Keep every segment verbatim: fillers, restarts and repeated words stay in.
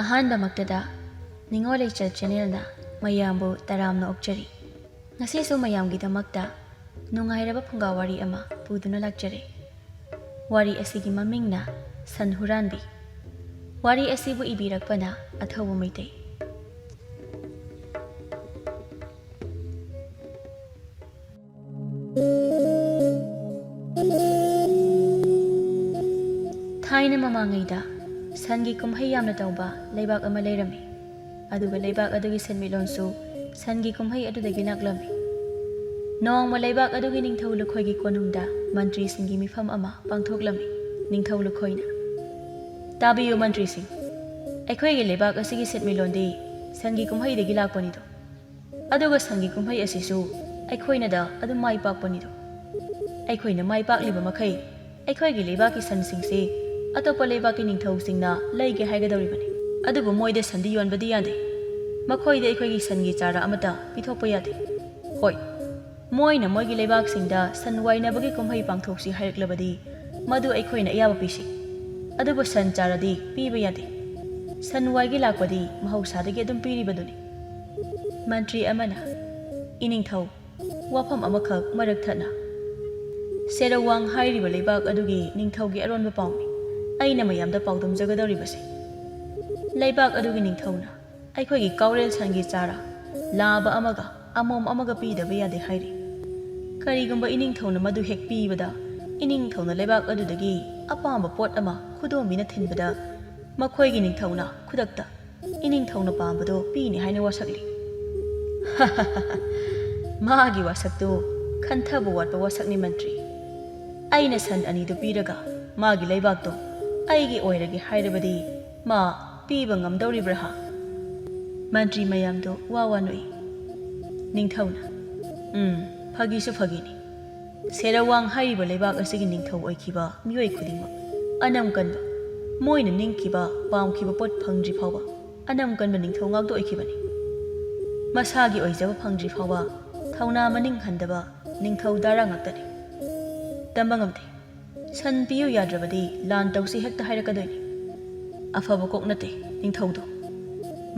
ꯑꯍꯥꯟꯕꯃꯛꯇꯗ ꯅꯤꯉꯣꯜ ꯂꯩꯆꯠ ꯆꯦꯅꯦꯜꯅ ꯃꯌꯥꯝꯕꯨ ꯇꯔꯥꯝꯅ ꯑꯣꯛꯆꯔꯤ꯫ ꯉꯁꯤꯁꯨ ꯃꯌꯥꯝꯒꯤꯗꯃꯛꯇ ꯅꯨꯡꯉꯥꯏꯔꯕ ꯐꯨꯡꯒꯥ ꯋꯥꯔꯤ ꯑꯃ ꯄꯨꯗꯨꯅ ꯂꯥꯛꯆꯔꯦ꯫ ꯋꯥꯔꯤ ꯑꯁꯤꯒꯤ ꯃꯃꯤꯡꯅ ꯁꯟ ꯍꯨꯔꯥꯟꯕꯤ꯫ ꯋꯥꯔꯤ ꯑꯁꯤꯕꯨ ꯏꯕꯤꯔꯛꯄꯅ ꯑꯊꯧꯕ ꯃꯩꯇꯩ꯫ ꯊꯥꯏꯅ ꯃꯃꯥꯡꯉꯩꯗ ꯁꯟꯒꯤ ꯀꯨꯝꯍꯩ ꯌꯥꯝꯅ ꯇꯧꯕ ꯂꯩꯕꯥꯛ ꯑꯃ ꯂꯩꯔꯝꯃꯤ꯫ ꯑꯗꯨꯒ ꯂꯩꯕꯥꯛ ꯑꯗꯨꯒꯤ ꯁꯦꯟꯃꯤꯠꯂꯣꯟꯁꯨ ꯁꯟꯒꯤ ꯀꯨꯝꯍꯩ ꯑꯗꯨꯗꯒꯤ ꯂꯥꯛꯂꯝꯃꯤ꯫ ꯅꯣꯡꯃ ꯂꯩꯕꯥꯛ ꯑꯗꯨꯒꯤ ꯅꯤꯡꯊꯧ ꯂꯨꯈꯣꯏꯒꯤ ꯀꯣꯅꯨꯡꯗ ꯃꯟꯇ꯭ꯔꯤꯁꯤꯡꯒꯤ ꯃꯤꯐꯝ ꯑꯃ ꯄꯥꯡꯊꯣꯛꯂꯝꯃꯤ꯫ ꯅꯤꯡꯊꯧ ꯂꯨꯈꯣꯏꯅ, "ꯇꯥꯕꯤꯌꯨ ꯃꯟꯇ꯭ꯔꯤꯁꯤꯡ, ꯑꯩꯈꯣꯏꯒꯤ ꯂꯩꯕꯥꯛ ꯑꯁꯤꯒꯤ ꯁꯦꯟꯃꯤꯠꯂꯣꯟꯗꯤ ꯁꯟꯒꯤ ꯀꯨꯝꯍꯩꯗꯒꯤ ꯂꯥꯛꯄꯅꯤꯗꯣ꯫ ꯑꯗꯨꯒ ꯁꯟꯒꯤ ꯀꯨꯝꯍꯩ ꯑꯁꯤꯁꯨ ꯑꯩꯈꯣꯏꯅꯗ ꯑꯗꯨꯝ ꯃꯥꯏ ꯄꯥꯛꯄꯅꯤꯗꯣ꯫ ꯑꯩꯈꯣꯏꯅ ꯃꯥꯏ ꯄꯥꯛꯂꯤꯕ ꯃꯈꯩ ꯑꯩꯈꯣꯏꯒꯤ ꯂꯩꯕꯥꯛꯀꯤ ꯁꯟꯁꯤꯡꯁꯤ ꯑꯇꯣꯞꯄ ꯂꯩꯕꯥꯛꯀꯤ ꯅꯤꯡꯊꯧꯁꯤꯡꯅ ꯂꯩꯒꯦ ꯍꯥꯏꯒꯗꯧꯔꯤꯕꯅꯤ꯫ ꯑꯗꯨꯕꯨ ꯃꯣꯏꯗ ꯁꯟꯗꯤ ꯌꯣꯟꯕꯗꯤ ꯌꯥꯗꯦ꯫ ꯃꯈꯣꯏꯗ ꯑꯩꯈꯣꯏꯒꯤ ꯁꯟꯒꯤ ꯆꯥꯔꯥ ꯑꯃꯠꯇ ꯄꯤꯊꯣꯛꯄ ꯌꯥꯗꯦ꯫ ꯍꯣꯏ, ꯃꯣꯏꯅ ꯃꯣꯏꯒꯤ ꯂꯩꯕꯥꯛꯁꯤꯡꯗ ꯁꯟ ꯋꯥꯏꯅꯕꯒꯤ ꯀꯨꯝꯍꯩ ꯄꯥꯡꯊꯣꯛꯁꯤ ꯍꯥꯏꯔꯛꯂꯕꯗꯤ ꯃꯗꯨ ꯑꯩꯈꯣꯏꯅ ꯑꯌꯥꯕ ꯄꯤꯁꯤ꯫ ꯑꯗꯨꯕꯨ ꯁꯟ ꯆꯥꯔꯥꯗꯤ ꯄꯤꯕ ꯌꯥꯗꯦ꯫ ꯁꯟ ꯋꯥꯏꯒꯤ ꯂꯥꯛꯄꯗꯤ ꯃꯍꯧꯁꯥꯗꯒꯤ ꯑꯗꯨꯝ ꯄꯤꯔꯤꯕꯗꯨꯅꯤ꯫" ꯃꯟꯇ꯭ꯔꯤ ꯑꯃꯅ, "ꯏꯅꯤꯡꯊꯧ, ꯋꯥꯐꯝ ꯑꯃꯈꯛ ꯃꯔꯛ ꯊꯠꯅ꯫ ꯁꯦꯔꯧꯋꯥꯡ ꯍꯥꯏꯔꯤꯕ ꯂꯩꯕꯥꯛ ꯑꯗꯨꯒꯤ ꯅꯤꯡꯊꯧꯒꯤ ꯑꯔꯣꯟꯕ ꯄꯥꯎꯅꯤ ꯑꯩꯅ ꯃꯌꯥꯝꯗ ꯄꯥꯎꯗꯝꯖꯒꯗꯧꯔꯤꯕꯁꯤ꯫ ꯂꯩꯕꯥꯛ ꯑꯗꯨꯒꯤ ꯅꯤꯡꯊꯧꯅ ꯑꯩꯈꯣꯏꯒꯤ ꯀꯥꯎꯔꯦꯜ ꯁꯟꯒꯤ ꯆꯥꯔꯥ ꯂꯥꯕ ꯑꯃꯒ ꯑꯃꯣꯝ ꯑꯃꯒ ꯄꯤꯗꯕ ꯌꯥꯗꯦ ꯍꯥꯏꯔꯤ꯫ ꯀꯔꯤꯒꯨꯝꯕ ꯏꯅꯤꯡꯊꯧꯅ ꯃꯗꯨ ꯍꯦꯛ ꯄꯤꯕꯗ ꯏꯅꯤꯡꯊꯧꯅ ꯂꯩꯕꯥꯛ ꯑꯗꯨꯗꯒꯤ ꯑꯄꯥꯝꯕ ꯄꯣꯠ ꯑꯃ ꯈꯨꯗꯣꯝꯕꯤꯅ ꯊꯤꯟꯕꯗ ꯃꯈꯣꯏꯒꯤ ꯅꯤꯡꯊꯧꯅ ꯈꯨꯗꯛꯇ ꯏꯅꯤꯡꯊꯧꯅ ꯄꯥꯝꯕꯗꯨ ꯄꯤꯅꯤ ꯍꯥꯏꯅ ꯋꯥꯁꯛꯂꯤ꯫" "ꯃꯥꯒꯤ ꯋꯥꯁꯛꯇꯨ ꯈꯟꯊꯕ ꯋꯥꯠꯄ ꯋꯥꯁꯛꯅꯤ ꯃꯟꯇ꯭ꯔꯤ꯫ ꯑꯩꯅ ꯁꯟ ꯑꯅꯤꯗꯨ ꯄꯤꯔꯒ ꯃꯥꯒꯤ ꯂꯩꯕꯥꯛꯇꯣ ꯑꯩꯒꯤ ꯑꯣꯏꯔꯒꯦ ꯍꯥꯏꯔꯕꯗꯤ ꯃꯥ ꯄꯤꯕ ꯉꯝꯗꯧꯔꯤꯕ꯭ꯔꯥ ꯍꯥ?" ꯃꯟꯇ꯭ꯔꯤ ꯃꯌꯥꯝꯗꯨ ꯋꯥ ꯋꯥ ꯅꯣꯛꯏ꯫ ꯅꯤꯡꯊꯧꯅ, "ꯎꯝ, ꯐꯥꯒꯤꯁꯨ ꯐꯥꯒꯤꯅꯤ꯫ ꯁꯦꯔꯧꯋꯥꯡ ꯍꯥꯏꯔꯤꯕ ꯂꯩꯕꯥꯛ ꯑꯁꯤꯒꯤ ꯅꯤꯡꯊꯧ ꯑꯣꯏꯈꯤꯕ ꯃꯤꯑꯣꯏ ꯈꯨꯗꯤꯡꯃꯛ ꯑꯅꯝ ꯀꯟꯕ, ꯃꯣꯏꯅ ꯅꯤꯡꯈꯤꯕ ꯄꯥꯝꯈꯤꯕ ꯄꯣꯠ ꯐꯪꯗ꯭ꯔꯤ ꯐꯥꯎꯕ ꯑꯅꯝ ꯀꯟꯕ ꯅꯤꯡꯊꯧ ꯉꯥꯛꯇ ꯑꯣꯏꯈꯤꯕꯅꯤ꯫ ꯃꯁꯥꯒꯤ ꯑꯣꯏꯖꯕ ꯐꯪꯗ꯭ꯔꯤ ꯐꯥꯎꯕ ꯊꯧꯅꯥ ꯃꯅꯤꯡ ꯍꯟꯗꯕ ꯅꯤꯡꯊꯧ ꯗꯥꯔꯥ ꯉꯥꯛꯇꯅꯤ꯫ ꯇꯝꯕ ꯉꯝꯗꯦ꯫ ꯁꯟ ꯄꯤꯌꯨ ꯌꯥꯗ꯭ꯔꯕꯗꯤ ꯂꯥꯟ ꯇꯧꯁꯤ ꯍꯦꯛꯇ ꯍꯥꯏꯔꯛꯀꯗꯣꯏꯅꯤ꯫ ꯑꯐꯕ ꯀꯣꯛ ꯅꯠꯇꯦ ꯅꯤꯡꯊꯧꯗꯣ꯫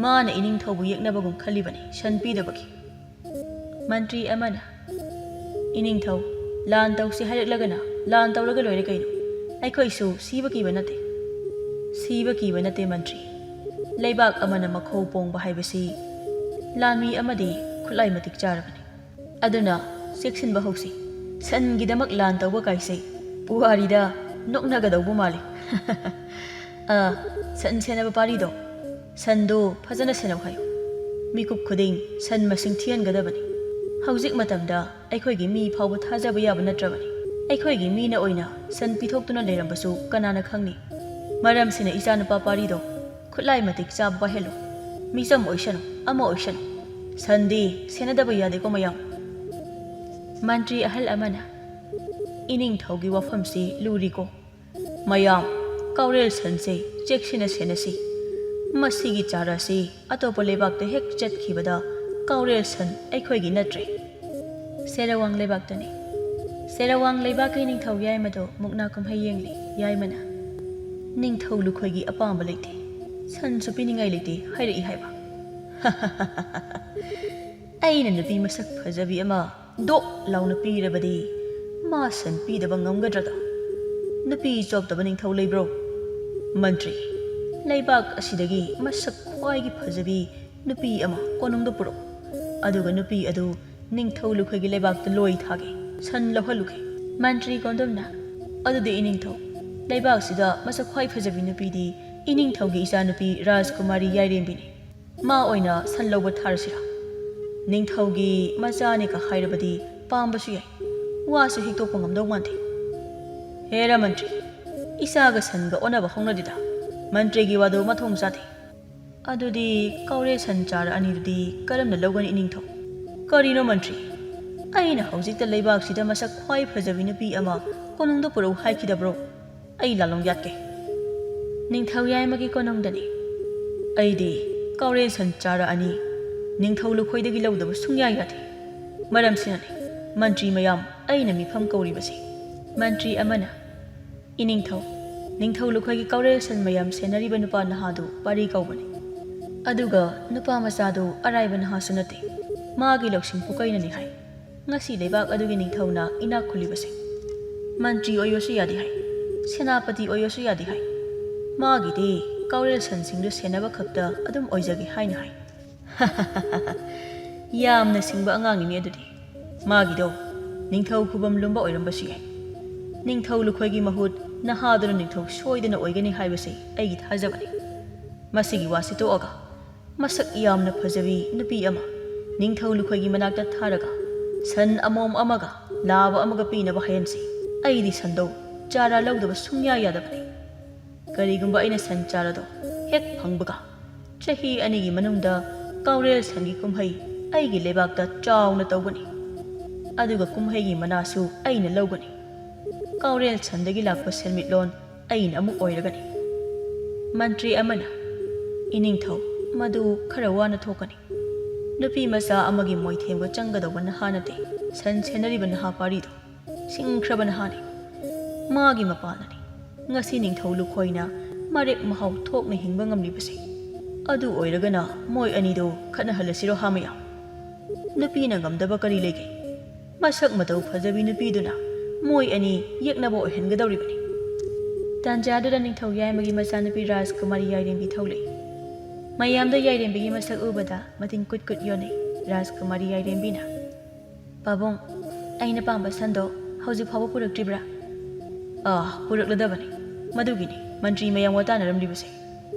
ꯃꯥꯅ ꯏꯅꯤꯡꯊꯧꯕꯨ ꯌꯦꯛꯅꯕꯒꯨꯝ ꯈꯜꯂꯤꯕꯅꯤ ꯁꯟ ꯄꯤꯗꯕꯒꯤ꯫ ꯃꯟꯇ꯭ꯔꯤ ꯑꯃꯅ, "ꯏꯅꯤꯡꯊꯧ, ꯂꯥꯟ ꯇꯧꯁꯤ ꯍꯥꯏꯔꯛꯂꯒꯅ ꯂꯥꯟ ꯇꯧꯔꯒ ꯂꯣꯏꯔꯦ ꯀꯩꯅꯣ꯫ ꯑꯩꯈꯣꯏꯁꯨ ꯁꯤꯕ ꯀꯤꯕ ꯅꯠꯇꯦ"꯫ "ꯁꯤꯕ ꯀꯤꯕ ꯅꯠꯇꯦ ꯃꯟꯇ꯭ꯔꯤ꯫ ꯂꯩꯕꯥꯛ ꯑꯃꯅ ꯃꯈꯧ ꯄꯣꯡꯕ ꯍꯥꯏꯕꯁꯤ ꯂꯥꯟꯃꯤ ꯑꯃꯗꯤ ꯈꯨꯠꯂꯥꯏ ꯃꯇꯤꯛ ꯆꯥꯔꯕꯅꯤ꯫ ꯑꯗꯨꯅ ꯆꯦꯛꯁꯤꯟꯕ ꯍꯧꯁꯤ꯫ ꯁꯟꯒꯤꯗꯃꯛ ꯂꯥꯟ ꯇꯧꯕ ꯀꯥꯏꯁꯦ ꯄꯨꯋꯥꯔꯤꯗ ꯅꯣꯛꯅꯒꯗꯧꯕ ꯃꯥꯜꯂꯤ"꯫ "ꯑ, ꯁꯟ ꯁꯦꯟꯅꯕ ꯄꯥꯔꯤꯗꯣ, ꯁꯟꯗꯨ ꯐꯖꯅ ꯁꯦꯟꯅꯧ ꯍꯥꯏꯌꯨ꯫ ꯃꯤꯀꯨꯞ ꯈꯨꯗꯤꯡ ꯁꯟ ꯃꯁꯤꯡ ꯊꯤꯍꯟꯒꯗꯕꯅꯤ꯫ ꯍꯧꯖꯤꯛ ꯃꯇꯝꯗ ꯑꯩꯈꯣꯏꯒꯤ ꯃꯤ ꯐꯥꯎꯕ ꯊꯥꯖꯕ ꯌꯥꯕ ꯅꯠꯇ꯭ꯔꯕꯅꯤ꯫ ꯑꯩꯈꯣꯏꯒꯤ ꯃꯤꯅ ꯑꯣꯏꯅ ꯁꯟ ꯄꯤꯊꯣꯛꯇꯨꯅ ꯂꯩꯔꯝꯕꯁꯨ ꯀꯅꯥꯅ ꯈꯪꯅꯤ? ꯃꯔꯝꯁꯤꯅ ꯏꯆꯥꯅꯨꯄꯥ ꯄꯥꯔꯤꯗꯣ ꯈꯨꯠꯂꯥꯏ ꯃꯇꯤꯛ ꯆꯥꯕ ꯄꯥꯏꯍꯜꯂꯨ꯫ ꯃꯤꯆꯝ ꯑꯣꯏꯁꯅꯨ, ꯑꯃ ꯑꯣꯏꯁꯅꯨ, ꯁꯟꯗꯤ ꯁꯦꯟꯅꯗꯕ ꯌꯥꯗꯦꯀꯣ ꯃꯌꯥꯝ"꯫ ꯃꯟꯇ꯭ꯔꯤ ꯑꯍꯜ ꯑꯃꯅ, "ꯏꯅꯤꯡꯊꯧꯒꯤ ꯋꯥꯐꯝꯁꯤ ꯂꯨꯔꯤꯀꯣ꯫ ꯃꯌꯥꯝ, ꯀꯥꯎꯔꯦꯜ ꯁꯟꯁꯦ ꯆꯦꯛꯁꯤꯟꯅ ꯁꯦꯟꯅꯁꯤ꯫ ꯃꯁꯤꯒꯤ ꯆꯥꯔꯥꯁꯤ ꯑꯇꯣꯞꯄ ꯂꯩꯕꯥꯛꯇ ꯍꯦꯛ ꯆꯠꯈꯤꯕꯗ ꯀꯥꯎꯔꯦꯜ ꯁꯟ ꯑꯩꯈꯣꯏꯒꯤ ꯅꯠꯇ꯭ꯔꯦ꯫ ꯁꯦꯔꯋꯥꯡ ꯂꯩꯕꯥꯛꯇꯅꯤ꯫ ꯁꯦꯔꯋꯥꯡ ꯂꯩꯕꯥꯛꯀꯤ ꯅꯤꯡꯊꯧ ꯌꯥꯏꯃꯗꯣ ꯃꯨꯛꯅꯥ ꯀꯨꯝꯍꯩ ꯌꯦꯡꯂꯤ꯫ ꯌꯥꯏꯃꯅ, ꯅꯤꯡꯊꯧ ꯂꯨꯈꯣꯏꯒꯤ ꯑꯄꯥꯝꯕ ꯂꯩꯇꯦ, ꯁꯟꯁꯨ ꯄꯤꯅꯤꯡꯉꯥꯏ ꯂꯩꯇꯦ ꯍꯥꯏꯔꯛꯏ ꯍꯥꯏꯕ꯫ ꯑꯩꯅ ꯅꯨꯄꯤ ꯃꯁꯛ ꯐꯖꯕꯤ ꯑꯃ ꯗꯣꯛ ꯂꯥꯎꯅ ꯄꯤꯔꯕꯗꯤ ꯃꯥ ꯁꯟ ꯄꯤꯗꯕ ꯉꯝꯒꯗ꯭ꯔꯗ? ꯅꯨꯄꯤ ꯆꯣꯞꯇꯕ ꯅꯤꯡꯊꯧ ꯂꯩꯕ꯭ꯔꯣ? ꯃꯟꯇ꯭ꯔꯤ, ꯂꯩꯕꯥꯛ ꯑꯁꯤꯗꯒꯤ ꯃꯁꯛ ꯈ꯭ꯋꯥꯏꯒꯤ ꯐꯖꯕꯤ ꯅꯨꯄꯤ ꯑꯃ ꯀꯣꯅꯨꯡꯗ ꯄꯨꯔꯛꯎ꯫ ꯑꯗꯨꯒ ꯅꯨꯄꯤ ꯑꯗꯨ ꯅꯤꯡꯊꯧ ꯂꯨꯈꯣꯏꯒꯤ ꯂꯩꯕꯥꯛꯇ ꯂꯣꯏ ꯊꯥꯒꯦ꯫ ꯁꯟ ꯂꯧꯍꯜꯂꯨꯒꯦ꯫ ꯃꯟꯇ꯭ꯔꯤ ꯀꯣꯟꯗꯨꯝꯅ, ꯑꯗꯨꯗꯤ ꯏꯅꯤꯡꯊꯧ, ꯂꯩꯕꯥꯛꯁꯤꯗ ꯃꯁꯛ ꯈ꯭ꯋꯥꯏ ꯐꯖꯕꯤ ꯅꯨꯄꯤꯗꯤ ꯏꯅꯤꯡꯊꯧꯒꯤ ꯏꯆꯥꯅꯨꯄꯤ ꯔꯥꯖꯀꯨꯃꯥꯔꯤ ꯌꯥꯏꯔꯦꯝꯕꯤꯅꯤ꯫ ꯃꯥ ꯑꯣꯏꯅ ꯁꯟ ꯂꯧꯕ ꯊꯥꯔꯁꯤꯔꯥ? ꯅꯤꯡꯊꯧꯒꯤ ꯃꯆꯥꯅꯦꯒ ꯍꯥꯏꯔꯕꯗꯤ ꯄꯥꯝꯕꯁꯨ ꯌꯥꯏ꯫ ꯋꯥꯁꯨ ꯍꯤꯛꯇꯣꯛꯄ ꯉꯝꯗꯧ ꯃꯥꯟꯗꯦ꯫ ꯍꯦꯔꯥ ꯃꯟꯇ꯭ꯔꯤ, ꯏꯆꯥꯒ ꯁꯟꯒ ꯑꯣꯟꯅꯕ ꯍꯧꯅꯗꯦꯗ꯫ ꯃꯟꯇ꯭ꯔꯤꯒꯤ ꯋꯥꯗꯨ ꯃꯊꯣꯡ ꯆꯥꯗꯦ꯫ ꯑꯗꯨꯗꯤ ꯀꯥꯎꯔꯦ ꯁꯟ ꯆꯥꯔ ꯑꯅꯤꯗꯨꯗꯤ ꯀꯔꯝꯅ ꯂꯧꯒꯅꯤ ꯏꯅꯤꯡꯊꯧ? ꯀꯔꯤꯅꯣ ꯃꯟꯇ꯭ꯔꯤ? ꯑꯩꯅ ꯍꯧꯖꯤꯛꯇ ꯂꯩꯕꯥꯛꯁꯤꯗ ꯃꯁꯛ ꯈ꯭ꯋꯥꯏ ꯐꯖꯕꯤ ꯅꯨꯄꯤ ꯑꯃ ꯀꯣꯅꯨꯡꯗ ꯄꯨꯔꯛꯎ ꯍꯥꯏꯈꯤꯗꯕ꯭ꯔꯣ? ꯑꯩ ꯂꯥꯂꯣꯡ ꯌꯥꯠꯀꯦ꯫ ꯅꯤꯡꯊꯧ ꯌꯥꯏꯃꯒꯤ ꯀꯣꯅꯨꯡꯗꯅꯤ꯫ ꯑꯩꯗꯤ ꯀꯥꯎꯔꯦꯟ ꯁꯟ ꯆꯥꯔ ꯑꯅꯤ ꯅꯤꯡꯊꯧ ꯂꯨꯈꯣꯏꯗꯒꯤ ꯂꯧꯗꯕ ꯁꯨꯡꯌꯥ ꯌꯥꯗꯦ꯫ ꯃꯔꯝꯁꯤꯅꯅꯤ ꯃꯟꯇ꯭ꯔꯤ ꯃꯌꯥꯝ ꯑꯩꯅ ꯃꯤꯐꯝ ꯀꯧꯔꯤꯕꯁꯤ꯫ ꯃꯟꯇ꯭ꯔꯤ ꯑꯃꯅ, ꯏꯅꯤꯡꯊꯧ, ꯅꯤꯡꯊꯧ ꯂꯨꯈꯣꯏꯒꯤ ꯀꯥꯎꯔꯦꯜ ꯁꯟ ꯃꯌꯥꯝ ꯁꯦꯟꯅꯔꯤꯕ ꯅꯨꯄꯥ ꯅꯍꯥꯗꯨ ꯄꯥꯔꯤ ꯀꯧꯕꯅꯤ꯫ ꯑꯗꯨꯒ ꯅꯨꯄꯥ ꯃꯆꯥꯗꯨ ꯑꯔꯥꯏꯕ ꯅꯍꯥꯁꯨ ꯅꯠꯇꯦ꯫ ꯃꯥꯒꯤ ꯂꯧꯁꯤꯡ ꯄꯨꯀꯩꯅꯅꯤ ꯍꯥꯏ꯫ ꯉꯁꯤ ꯂꯩꯕꯥꯛ ꯑꯗꯨꯒꯤ ꯅꯤꯡꯊꯧꯅ ꯏꯅꯥꯛ ꯈꯨꯜꯂꯤꯕꯁꯦ꯫ ꯃꯟꯇ꯭ꯔꯤ ꯑꯣꯏꯕꯁꯨ ꯌꯥꯗꯦ ꯍꯥꯏ꯫ ꯁꯦꯅꯥꯄꯇꯤ ꯑꯣꯏꯕꯁꯨ ꯌꯥꯗꯦ ꯍꯥꯏ꯫ ꯃꯥꯒꯤꯗꯤ ꯀꯥꯎꯔꯦꯜ ꯁꯟꯁꯤꯡꯗꯨ ꯁꯦꯟꯅꯕ ꯈꯛꯇ ꯑꯗꯨꯝ ꯑꯣꯏꯖꯒꯦ ꯍꯥꯏꯅ ꯍꯥꯏ꯫ ꯌꯥꯝꯅ ꯁꯤꯡꯕ ꯑꯉꯥꯡꯅꯤꯅꯦ ꯑꯗꯨꯗꯤ꯫ ꯃꯥꯒꯤꯗꯣ ꯅꯤꯡꯊꯧ ꯈꯨꯕꯝ ꯂꯨꯝꯕ ꯑꯣꯏꯔꯝꯕꯁꯨ ꯌꯥꯏ꯫ ꯅꯤꯡꯊꯧ ꯂꯨꯈꯣꯏꯒꯤ ꯃꯍꯨꯠ ꯅꯍꯥꯗꯨꯅ ꯅꯤꯡꯊꯧ ꯁꯣꯏꯗꯅ ꯑꯣꯏꯒꯅꯤ ꯍꯥꯏꯕꯁꯤ ꯑꯩꯒꯤ ꯊꯥꯖꯕꯅꯤ꯫ ꯃꯁꯤꯒꯤ ꯋꯥꯁꯤ ꯇꯣꯛꯑꯒ, ꯃꯁꯛ ꯌꯥꯝꯅ ꯐꯖꯕꯤ ꯅꯨꯄꯤ ꯑꯃ ꯅꯤꯡꯊꯧ ꯂꯨꯈꯣꯏꯒꯤ ꯃꯅꯥꯛꯇ ꯊꯥꯔꯒ, ꯁꯟ ꯑꯃꯣꯝ ꯑꯃꯒ ꯂꯥꯕ ꯑꯃꯒ ꯄꯤꯅꯕ ꯍꯥꯏꯍꯟꯁꯤ꯫ ꯑꯩꯗꯤ ꯁꯟꯗꯣ ꯆꯥꯔꯥ ꯂꯧꯗꯕ ꯁꯨꯡꯌꯥ ꯌꯥꯗꯕꯅꯤ꯫ ꯀꯔꯤꯒꯨꯝꯕ ꯑꯩꯅ ꯁꯟ ꯆꯥꯔꯥꯗꯣ ꯍꯦꯛ ꯐꯪꯕꯒ, ꯆꯍꯤ ꯑꯅꯤꯒꯤ ꯃꯅꯨꯡꯗ ꯀꯥꯎꯔꯦꯜ ꯁꯟꯒꯤ ꯀꯨꯝꯍꯩ ꯑꯩꯒꯤ ꯂꯩꯕꯥꯛꯇ ꯆꯥꯎꯅ ꯇꯧꯒꯅꯤ꯫ ꯑꯗꯨꯒ ꯀꯨꯝꯍꯩꯒꯤ ꯃꯅꯥꯁꯨ ꯑꯩꯅ ꯂꯧꯒꯅꯤ꯫ ꯀꯥꯎꯔꯦꯜ ꯁꯟꯗꯒꯤ ꯂꯥꯛꯄ ꯁꯦꯟꯃꯤꯠꯂꯣꯟ ꯑꯩꯅ ꯑꯃꯨꯛ ꯑꯣꯏꯔꯒꯅꯤ꯫ ꯃꯟꯇ꯭ꯔꯤ ꯑꯃꯅ, "ꯏꯅꯤꯡꯊꯧ, ꯃꯗꯨ ꯈꯔ ꯋꯥꯅ ꯊꯣꯛꯀꯅꯤ꯫ ꯅꯨꯄꯤ ꯃꯆꯥ ꯑꯃꯒꯤ ꯃꯣꯏꯊꯦꯝꯒ ꯆꯪꯒꯗꯧꯕ ꯅꯍꯥ ꯅꯠꯇꯦ ꯁꯟ ꯁꯦꯟꯅꯔꯤꯕ ꯅꯍꯥ ꯄꯥꯔꯤꯗꯣ꯫ ꯁꯤꯡꯈ꯭ꯔꯕ ꯅꯍꯥꯅꯤ꯫ ꯃꯥꯒꯤ ꯃꯄꯥꯟꯅꯅꯤ ꯉꯁꯤ ꯅꯤꯡꯊꯧ ꯂꯨꯈꯣꯏꯅ ꯃꯔꯦꯛ ꯃꯍꯥꯎ ꯊꯣꯛꯅ ꯍꯤꯡꯕ ꯉꯝꯂꯤꯕꯁꯦ꯫ ꯑꯗꯨ ꯑꯣꯏꯔꯒꯅ ꯃꯣꯏ ꯑꯅꯤꯗꯣ ꯈꯠꯅꯍꯜꯂꯁꯤꯔꯣ ꯍꯥ ꯃꯌꯥꯝ? ꯅꯨꯄꯤꯅ ꯉꯝꯗꯕ ꯀꯔꯤ ꯂꯩꯒꯦ? ꯃꯁꯛ ꯃꯇꯧ ꯐꯖꯕꯤ ꯅꯨꯄꯤꯗꯨꯅ ꯃꯣꯏ ꯑꯅꯤ ꯌꯦꯛꯅꯕ ꯑꯣꯏꯍꯟꯒꯗꯧꯔꯤꯕꯅꯤ꯫" ꯇꯥꯟꯖꯥꯗꯨꯗ ꯅꯤꯡꯊꯧ ꯌꯥꯏꯃꯒꯤ ꯃꯆꯥꯅꯨꯄꯤ ꯔꯥꯖꯀꯨꯃꯥꯔꯤ ꯌꯥꯏꯔꯦꯝꯕꯤ ꯊꯣꯛꯂꯛꯏ꯫ ꯃꯌꯥꯝꯗ ꯌꯥꯏꯔꯦꯝꯕꯤꯒꯤ ꯃꯁꯛ ꯎꯕꯗ ꯃꯇꯤꯟ ꯀꯨꯠ ꯀꯨꯠ ꯌꯣꯟꯅꯩ꯫ ꯔꯥꯖꯀꯨꯃꯥꯔꯤ ꯌꯥꯏꯔꯦꯝꯕꯤꯅ, "ꯄꯥꯕꯨꯡ, ꯑꯩꯅ ꯄꯥꯝꯕ ꯁꯟꯗꯣ ꯍꯧꯖꯤꯛ ꯐꯥꯎꯕ ꯄꯨꯔꯛꯇ꯭ꯔꯤꯕ꯭ꯔꯥ?" "ꯑꯥ, ꯄꯨꯔꯛꯂꯗꯕꯅꯤ꯫ ꯃꯗꯨꯒꯤꯅꯤ ꯃꯟꯇ꯭ꯔꯤ ꯃꯌꯥꯝ ꯋꯥ ꯇꯥꯅꯔꯝꯂꯤꯕꯁꯦ꯫"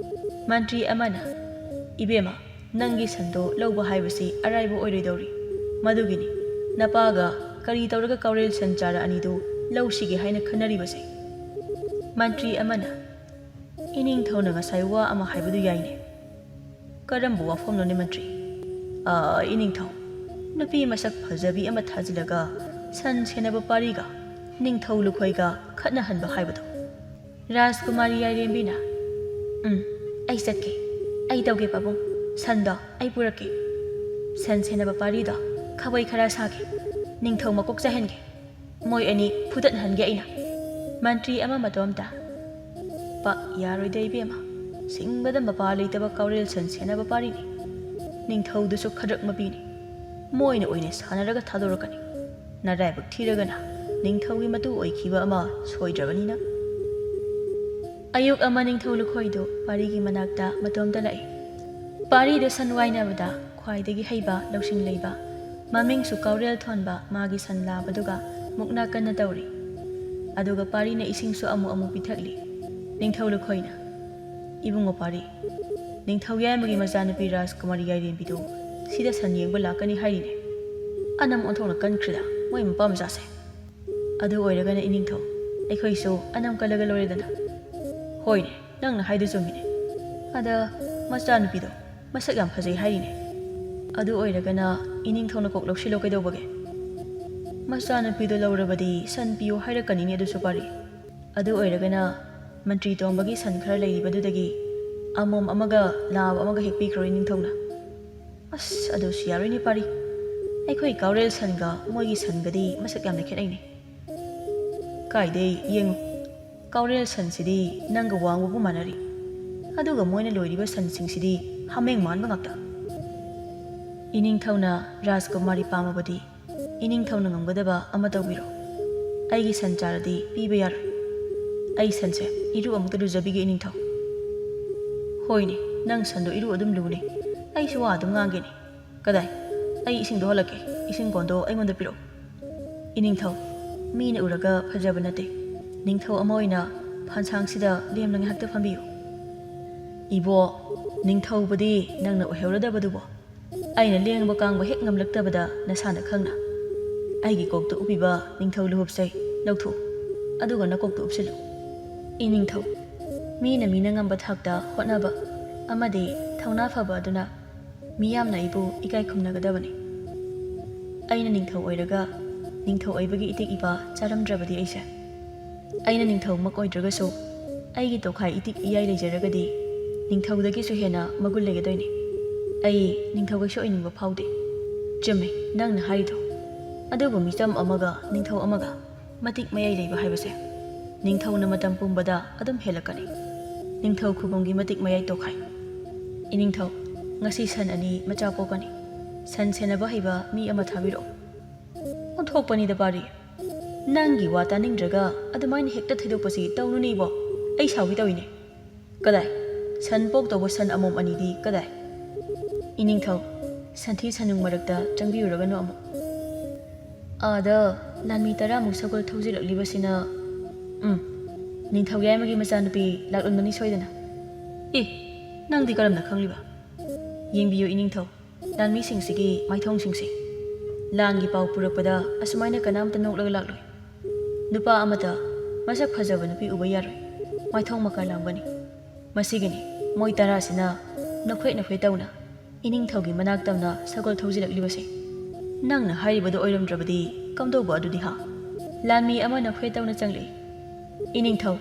ꯃꯟꯇ꯭ꯔꯤ ꯑꯃꯅ, "ꯏꯕꯦꯝꯃ, ꯅꯪꯒꯤ ꯁꯟꯗꯣ ꯂꯧꯕ ꯍꯥꯏꯕꯁꯤ ꯑꯔꯥꯏꯕ ꯑꯣꯏꯔꯣꯏꯗꯧꯔꯤ꯫ ꯃꯗꯨꯒꯤꯅꯤ ꯅꯄꯥꯒ ꯀꯔꯤ ꯇꯧꯔꯒ ꯀꯥꯎꯔꯦꯜ ꯁꯟ ꯆꯥꯔ ꯑꯅꯤꯗꯨ ꯂꯧꯁꯤꯒꯦ ꯍꯥꯏꯅ ꯈꯟꯅꯔꯤꯕꯁꯦ?" ꯃꯟꯇ꯭ꯔꯤ ꯑꯃꯅ, "ꯏꯅꯤꯡꯊꯧꯅ ꯉꯁꯥꯏ ꯋꯥ ꯑꯃ ꯍꯥꯏꯕꯗꯨ ꯌꯥꯏꯅꯦ꯫" "ꯀꯔꯝꯕ ꯋꯥꯐꯝꯅꯣꯅꯦ ꯃꯟꯇ꯭ꯔꯤ?" "ꯑꯥ, ꯏꯅꯤꯡꯊꯧ, ꯅꯨꯄꯤ ꯃꯁꯛ ꯐꯖꯕꯤ ꯑꯃ ꯊꯥꯖꯤꯜꯂꯒ ꯁꯟ ꯁꯦꯟꯅꯕ ꯄꯥꯔꯤꯒ ꯅꯤꯡꯊꯧ ꯂꯨꯈꯣꯏꯒ ꯈꯠꯅꯍꯟꯕ ꯍꯥꯏꯕꯗꯣ꯫" ꯔꯥꯖꯀꯨꯃꯥꯔꯤ ꯌꯥꯏꯔꯦꯝꯕꯤꯅ, "ꯎꯝ, ꯑꯩ ꯆꯠꯀꯦ꯫ ꯑꯩ ꯇꯧꯒꯦ ꯄꯥꯕꯨꯡ꯫ ꯁꯟꯗꯣ ꯑꯩ ꯄꯨꯔꯛꯀꯦ꯫ ꯁꯟ ꯁꯦꯟꯅꯕ ꯄꯥꯔꯤꯗꯣ ꯈꯥꯕꯩ ꯈꯔ ꯁꯥꯒꯦ꯫ ꯅꯤꯡꯊꯧ ꯃꯀꯣꯛ ꯆꯥꯏꯍꯟꯒꯦ꯫ ꯃꯣꯏ ꯑꯅꯤ ꯐꯨꯗꯠꯍꯟꯒꯦ ꯑꯩꯅ꯫" ꯃꯟꯇ꯭ꯔꯤ ꯑꯃ ꯃꯇꯣꯝꯇ, ꯄꯥꯛ ꯌꯥꯔꯣꯏꯗ ꯏꯕꯦꯝꯃ꯫ ꯁꯤꯡꯕꯗ ꯃꯄꯥ ꯂꯩꯇꯕ ꯀꯥꯎꯔꯦꯜ ꯁꯟ ꯁꯦꯟꯅꯕ ꯄꯥꯔꯤꯅꯤ꯫ ꯅꯤꯡꯊꯧꯗꯨꯁꯨ ꯈꯗ꯭ꯔꯛ ꯃꯄꯤꯅꯤ꯫ ꯃꯣꯏꯅ ꯑꯣꯏꯅ ꯁꯥꯟꯅꯔꯒ ꯊꯥꯗꯣꯔꯛꯀꯅꯤ꯫ ꯅꯔꯥꯏꯕꯛ ꯊꯤꯔꯒꯅ ꯅꯤꯡꯊꯧꯒꯤ ꯃꯇꯨ ꯑꯣꯏꯈꯤꯕ ꯑꯃ ꯁꯣꯏꯗ꯭ꯔꯕꯅꯤꯅ꯫ ꯑꯌꯨꯛ ꯑꯃ ꯅꯤꯡꯊꯧ ꯂꯨꯈꯣꯏꯗꯨ ꯄꯥꯔꯤꯒꯤ ꯃꯅꯥꯛꯇ ꯃꯇꯣꯝꯇ ꯂꯥꯛꯏ꯫ ꯄꯥꯔꯤꯗ ꯁꯟ ꯋꯥꯏꯅꯕꯗ ꯈ꯭ꯋꯥꯏꯗꯒꯤ ꯍꯩꯕ, ꯂꯧꯁꯤꯡ ꯂꯩꯕ, ꯃꯃꯤꯡꯁꯨ ꯀꯥꯎꯔꯦꯜ ꯊꯣꯟꯕ ꯃꯥꯒꯤ ꯁꯟ ꯂꯥꯕꯗꯨꯒ ꯃꯨꯛꯅꯥ ꯀꯟꯅ ꯇꯧꯔꯤ꯫ ꯑꯗꯨꯒ ꯄꯥꯔꯤꯅ ꯏꯁꯤꯡꯁꯨ ꯑꯃꯨꯛ ꯑꯃꯨꯛ ꯄꯤꯊꯛꯂꯤ꯫ ꯅꯤꯡꯊꯧ ꯂꯨꯈꯣꯏꯅ, "ꯏꯕꯨꯡꯉꯣ ꯄꯥꯔꯤ, ꯅꯤꯡꯊꯧ ꯌꯥꯏꯃꯒꯤ ꯃꯆꯥꯅꯨꯄꯤ ꯔꯥꯖꯀꯨꯃꯥꯔꯤ ꯌꯥꯏꯔꯦꯝꯕꯤꯗꯨ ꯁꯤꯗ ꯁꯟ ꯌꯦꯡꯕ ꯂꯥꯛꯀꯅꯤ ꯍꯥꯏꯔꯤꯅꯦ꯫ ꯑꯅꯝ ꯑꯣꯟꯊꯣꯛꯅ ꯀꯟꯈ꯭ꯔꯦꯗ ꯃꯣꯏ ꯃꯄꯥ ꯃꯆꯥꯁꯦ꯫ ꯑꯗꯨ ꯑꯣꯏꯔꯒꯅ ꯏꯅꯤꯡꯊꯧ, ꯑꯩꯈꯣꯏꯁꯨ ꯑꯅꯝ ꯀꯜꯂꯒ ꯂꯣꯏꯔꯦꯗꯅ꯫" "ꯍꯣꯏꯅꯦ, ꯅꯪꯅ ꯍꯥꯏꯗꯨ ꯆꯨꯝꯃꯤꯅꯦ꯫ ꯑꯗ ꯃꯆꯥꯅꯨꯄꯤꯗꯣ ꯃꯁꯛ ꯌꯥꯝ ꯐꯖꯩ ꯍꯥꯏꯔꯤꯅꯦ꯫ ꯑꯗꯨ ꯑꯣꯏꯔꯒꯅ ꯏꯅꯤꯡꯊꯧꯅ ꯀꯣꯛ ꯂꯧꯁꯤꯜꯂꯣ ꯀꯩꯗꯧꯕꯒꯦ? ꯃꯆꯥꯅꯨꯄꯤꯗꯣ ꯂꯧꯔꯕꯗꯤ ꯁꯟ ꯄꯤꯌꯣ ꯍꯥꯏꯔꯛꯀꯅꯤꯅꯦ ꯑꯗꯨꯁꯨ ꯄꯥꯔꯤ꯫ ꯑꯗꯨ ꯑꯣꯏꯔꯒꯅ ꯃꯟꯇ꯭ꯔꯤ ꯇꯣꯝꯕꯒꯤ ꯁꯟ ꯈꯔ ꯂꯩꯔꯤꯕꯗꯨꯗꯒꯤ ꯑꯃꯣꯝ ꯑꯃꯒ ꯂꯥꯕ ꯑꯃꯒ ꯍꯦꯛ ꯄꯤꯈ꯭ꯔꯣ ꯏꯅꯤꯡꯊꯧꯅ꯫" "ꯑꯁ, ꯑꯗꯨꯁꯨ ꯌꯥꯔꯣꯏꯅꯦ ꯄꯥꯔꯤ꯫ ꯑꯩꯈꯣꯏ ꯀꯥꯎꯔꯦꯜ ꯁꯟꯒ ꯃꯣꯏꯒꯤ ꯁꯟꯒꯗꯤ ꯃꯁꯛ ꯌꯥꯝꯅ ꯈꯦꯠꯅꯩꯅꯦ꯫" "ꯀꯥꯏꯗꯩ? ꯌꯦꯡꯉꯨ, ꯀꯥꯎꯔꯦꯜ ꯁꯟꯁꯤꯗꯤ ꯅꯪꯒ ꯋꯥꯡꯕꯕꯨ ꯃꯥꯟꯅꯔꯤ꯫ ꯑꯗꯨꯒ ꯃꯣꯏꯅ ꯂꯣꯏꯔꯤꯕ ꯁꯟꯁꯤꯡꯁꯤꯗꯤ ꯍꯥꯃꯦꯡ ꯃꯥꯟꯕ ꯉꯥꯛꯇ꯫" ꯏꯅꯤꯡꯊꯧꯅ ꯔꯥꯖꯀꯨꯃꯥꯔꯤ ꯄꯥꯝꯃꯕꯗꯤ ꯏꯅꯤꯡꯊꯧꯅ ꯉꯝꯒꯗꯕ ꯑꯃ ꯇꯧꯕꯤꯔꯣ꯫ ꯑꯩꯒꯤ ꯁꯟ ꯆꯥꯔꯗꯤ ꯄꯤꯕ ꯌꯥꯔꯣꯏ꯫ ꯑꯩ ꯁꯟꯁꯦ ꯏꯔꯨ ꯑꯃꯨꯛꯇ ꯂꯨꯖꯕꯤꯒꯦ ꯏꯅꯤꯡꯊꯧ꯫ "ꯍꯣꯏꯅꯦ, ꯅꯪ ꯁꯟꯗꯣ ꯏꯔꯨ ꯑꯗꯨꯝ ꯂꯨꯅꯦ꯫ ꯑꯩꯁꯨ ꯋꯥ ꯑꯗꯨꯝ ꯉꯥꯡꯒꯦꯅꯦ꯫ ꯀꯗꯥꯏ? ꯑꯩ ꯏꯁꯤꯡꯗꯣ ꯍꯜꯂꯛꯀꯦ꯫ ꯏꯁꯤꯡ ꯀꯣꯟꯗꯣ ꯑꯩꯉꯣꯟꯗ ꯄꯤꯔꯛꯑꯣ꯫" "ꯏꯅꯤꯡꯊꯧ, ꯃꯤꯅ ꯎꯔꯒ ꯐꯖꯕ ꯅꯠꯇꯦ꯫ ꯅꯤꯡꯊꯧ ꯑꯃ ꯑꯣꯏꯅ ꯐꯥꯟꯁꯥꯡꯁꯤꯗ ꯂꯦꯝꯅ ꯉꯥꯏꯍꯥꯛꯇ ꯐꯝꯕꯤꯌꯨ꯫" "ꯏꯕꯣ, ꯅꯤꯡꯊꯧꯕꯨꯗꯤ ꯅꯪꯅ ꯑꯣꯏꯍꯧꯔꯗꯕꯗꯨꯕꯣ꯫ ꯑꯩꯅ ꯂꯦꯡꯕ ꯀꯥꯡꯕ ꯍꯦꯛ ꯉꯝꯂꯛꯇꯕꯗ ꯅꯁꯥꯅ ꯈꯪꯅ ꯑꯩꯒꯤ ꯀꯣꯛꯇ ꯎꯞꯄꯤꯕ ꯅꯤꯡꯊꯧ ꯂꯨꯍꯨꯞꯁꯦ ꯂꯧꯊꯣꯛꯎ, ꯑꯗꯨꯒ ꯅꯀꯣꯛꯇ ꯎꯞꯁꯤꯜꯂꯨ꯫" "ꯏꯅꯤꯡꯊꯧ, ꯃꯤꯅ ꯃꯤꯅ ꯉꯝꯕ ꯊꯥꯛꯇ ꯍꯣꯠꯅꯕ ꯑꯃꯗꯤ ꯊꯧꯅꯥ ꯐꯕ ꯑꯗꯨꯅ ꯃꯤꯌꯥꯝꯅ ꯑꯩꯕꯨ ꯏꯀꯥꯏ ꯈꯨꯝꯅꯒꯗꯕꯅꯤ꯫ ꯑꯩꯅ ꯅꯤꯡꯊꯧ ꯑꯣꯏꯔꯒ ꯅꯤꯡꯊꯧ ꯑꯣꯏꯕꯒꯤ ꯏꯇꯤꯛ ꯏꯄꯥ ꯆꯥꯔꯝꯗ꯭ꯔꯕꯗꯤ ꯑꯩꯁꯦ, ꯑꯩꯅ ꯅꯤꯡꯊꯧꯃꯛ ꯑꯣꯏꯗ꯭ꯔꯒꯁꯨ ꯑꯩꯒꯤ ꯇꯣꯈꯥꯏ ꯏꯇꯤꯛ ꯏꯌꯥꯏ ꯂꯩꯖꯔꯒꯗꯤ ꯅꯤꯡꯊꯧꯗꯒꯤꯁꯨ ꯍꯦꯟꯅ ꯃꯒꯨꯟ ꯂꯩꯒꯗꯣꯏꯅꯤ꯫ ꯑꯩ ꯅꯤꯡꯊꯧ ꯀꯩꯁꯨ ꯑꯣꯏꯅꯤꯡꯕ ꯐꯥꯎꯗꯦ꯫" "ꯆꯨꯝꯃꯦ ꯅꯪꯅ ꯍꯥꯏꯔꯤꯗꯣ꯫ ꯑꯗꯨꯕꯨ ꯃꯤꯆꯝ ꯑꯃꯒ ꯅꯤꯡꯊꯧ ꯑꯃꯒ ꯃꯇꯤꯛ ꯃꯌꯥꯏ ꯂꯩꯕ ꯍꯥꯏꯕꯁꯦ ꯅꯤꯡꯊꯧꯅ ꯃꯇꯝ ꯄꯨꯝꯕꯗ ꯑꯗꯨꯝ ꯍꯦꯜꯂꯛꯀꯅꯤ꯫ ꯅꯤꯡꯊꯧ ꯈꯨꯕꯝꯒꯤ ꯃꯇꯤꯛ ꯃꯌꯥꯏ ꯇꯣꯛꯈꯥꯏ꯫ ꯏꯅꯤꯡꯊꯧ, ꯉꯁꯤ ꯁꯟ ꯑꯅꯤ ꯃꯆꯥ ꯄꯣꯛꯀꯅꯤ꯫ ꯁꯟ ꯁꯦꯟꯅꯕ ꯍꯩꯕ ꯃꯤ ꯑꯃ ꯊꯥꯕꯤꯔꯛꯎ꯫ ꯑꯣꯟꯊꯣꯛꯄꯅꯤꯗ ꯄꯥꯔꯤ꯫ ꯅꯪꯒꯤ ꯋꯥ ꯇꯥꯅꯤꯡꯗ꯭ꯔꯒ ꯑꯗꯨꯃꯥꯏꯅ ꯍꯦꯛꯇ ꯊꯩꯗꯣꯛꯄꯁꯤ ꯇꯧꯅꯨꯅꯦ ꯏꯕꯣ꯫ ꯑꯩ ꯁꯥꯎꯒꯦ ꯇꯧꯏꯅꯦ꯫ ꯀꯗꯥꯏ? ꯁꯟ ꯄꯣꯛꯇꯧꯕ ꯁꯟ ꯑꯃꯣꯝ ꯑꯅꯤꯗꯤ ꯀꯗꯥꯏ? ꯏꯅꯤꯡꯊꯧ, ꯁꯟꯊꯤ ꯁꯟꯅꯨꯡ ꯃꯔꯛꯇ ꯆꯪꯕꯤꯔꯨꯔꯒꯅꯨ ꯑꯃꯨꯛ꯫ ꯑꯥꯗ ꯂꯥꯟꯃꯤ ꯇꯔꯥꯃꯨꯛ ꯁꯒꯣꯜ ꯊꯧꯖꯤꯜꯂꯛꯂꯤꯕꯁꯤꯅ꯫ ꯎꯝ, ꯅꯤꯡꯊꯧ ꯌꯥꯏꯃꯒꯤ ꯃꯆꯥꯅꯨꯄꯤ ꯂꯥꯛꯂꯝꯒꯅꯤ ꯁꯣꯏꯗꯅ꯫ ꯑꯦ, ꯅꯪꯗꯤ ꯀꯔꯝꯅ ꯈꯪꯂꯤꯕ? ꯌꯦꯡꯕꯤꯌꯨ ꯏꯅꯤꯡꯊꯧ, ꯂꯥꯟꯃꯤꯁꯤꯡꯁꯤꯒꯤ ꯃꯥꯏꯊꯣꯡꯁꯤꯡꯁꯦ꯫ ꯂꯥꯟꯒꯤ ꯄꯥꯎ ꯄꯨꯔꯛꯄꯗ ꯑꯁꯨꯃꯥꯏꯅ ꯀꯅꯥꯝꯇ ꯅꯣꯛꯂꯒ ꯂꯥꯛꯂꯣꯏ꯫ ꯅꯨꯄꯥ ꯑꯃꯇ ꯃꯁꯛ ꯐꯖꯕ ꯅꯨꯄꯤ ꯎꯕ ꯌꯥꯔꯣꯏ꯫ ꯃꯥꯏꯊꯣꯡ ꯃꯀꯥ ꯂꯥꯝꯒꯅꯤ꯫ ꯃꯁꯤꯒꯤꯅꯤ ꯃꯣꯏ ꯇꯔꯥꯁꯤꯅ ꯅꯈꯣꯏ ꯅꯈꯣꯏ ꯇꯧꯅ ꯏꯅꯤꯡꯊꯧꯒꯤ ꯃꯅꯥꯛ ꯇꯝꯅ ꯁꯒꯣꯜ ꯊꯧꯖꯤꯜꯂꯛꯂꯤꯕꯁꯦ꯫ ꯅꯪꯅ ꯍꯥꯏꯔꯤꯕꯗꯣ ꯑꯣꯏꯔꯝꯗ꯭ꯔꯕꯗꯤ ꯀꯝꯗꯧꯕ ꯑꯗꯨꯗꯤ ꯍꯥ? ꯂꯥꯟꯃꯤ ꯑꯃ ꯅꯈꯣꯏ ꯇꯧꯅ ꯆꯪꯂꯛꯏ꯫ ꯏꯅꯤꯡꯊꯧ,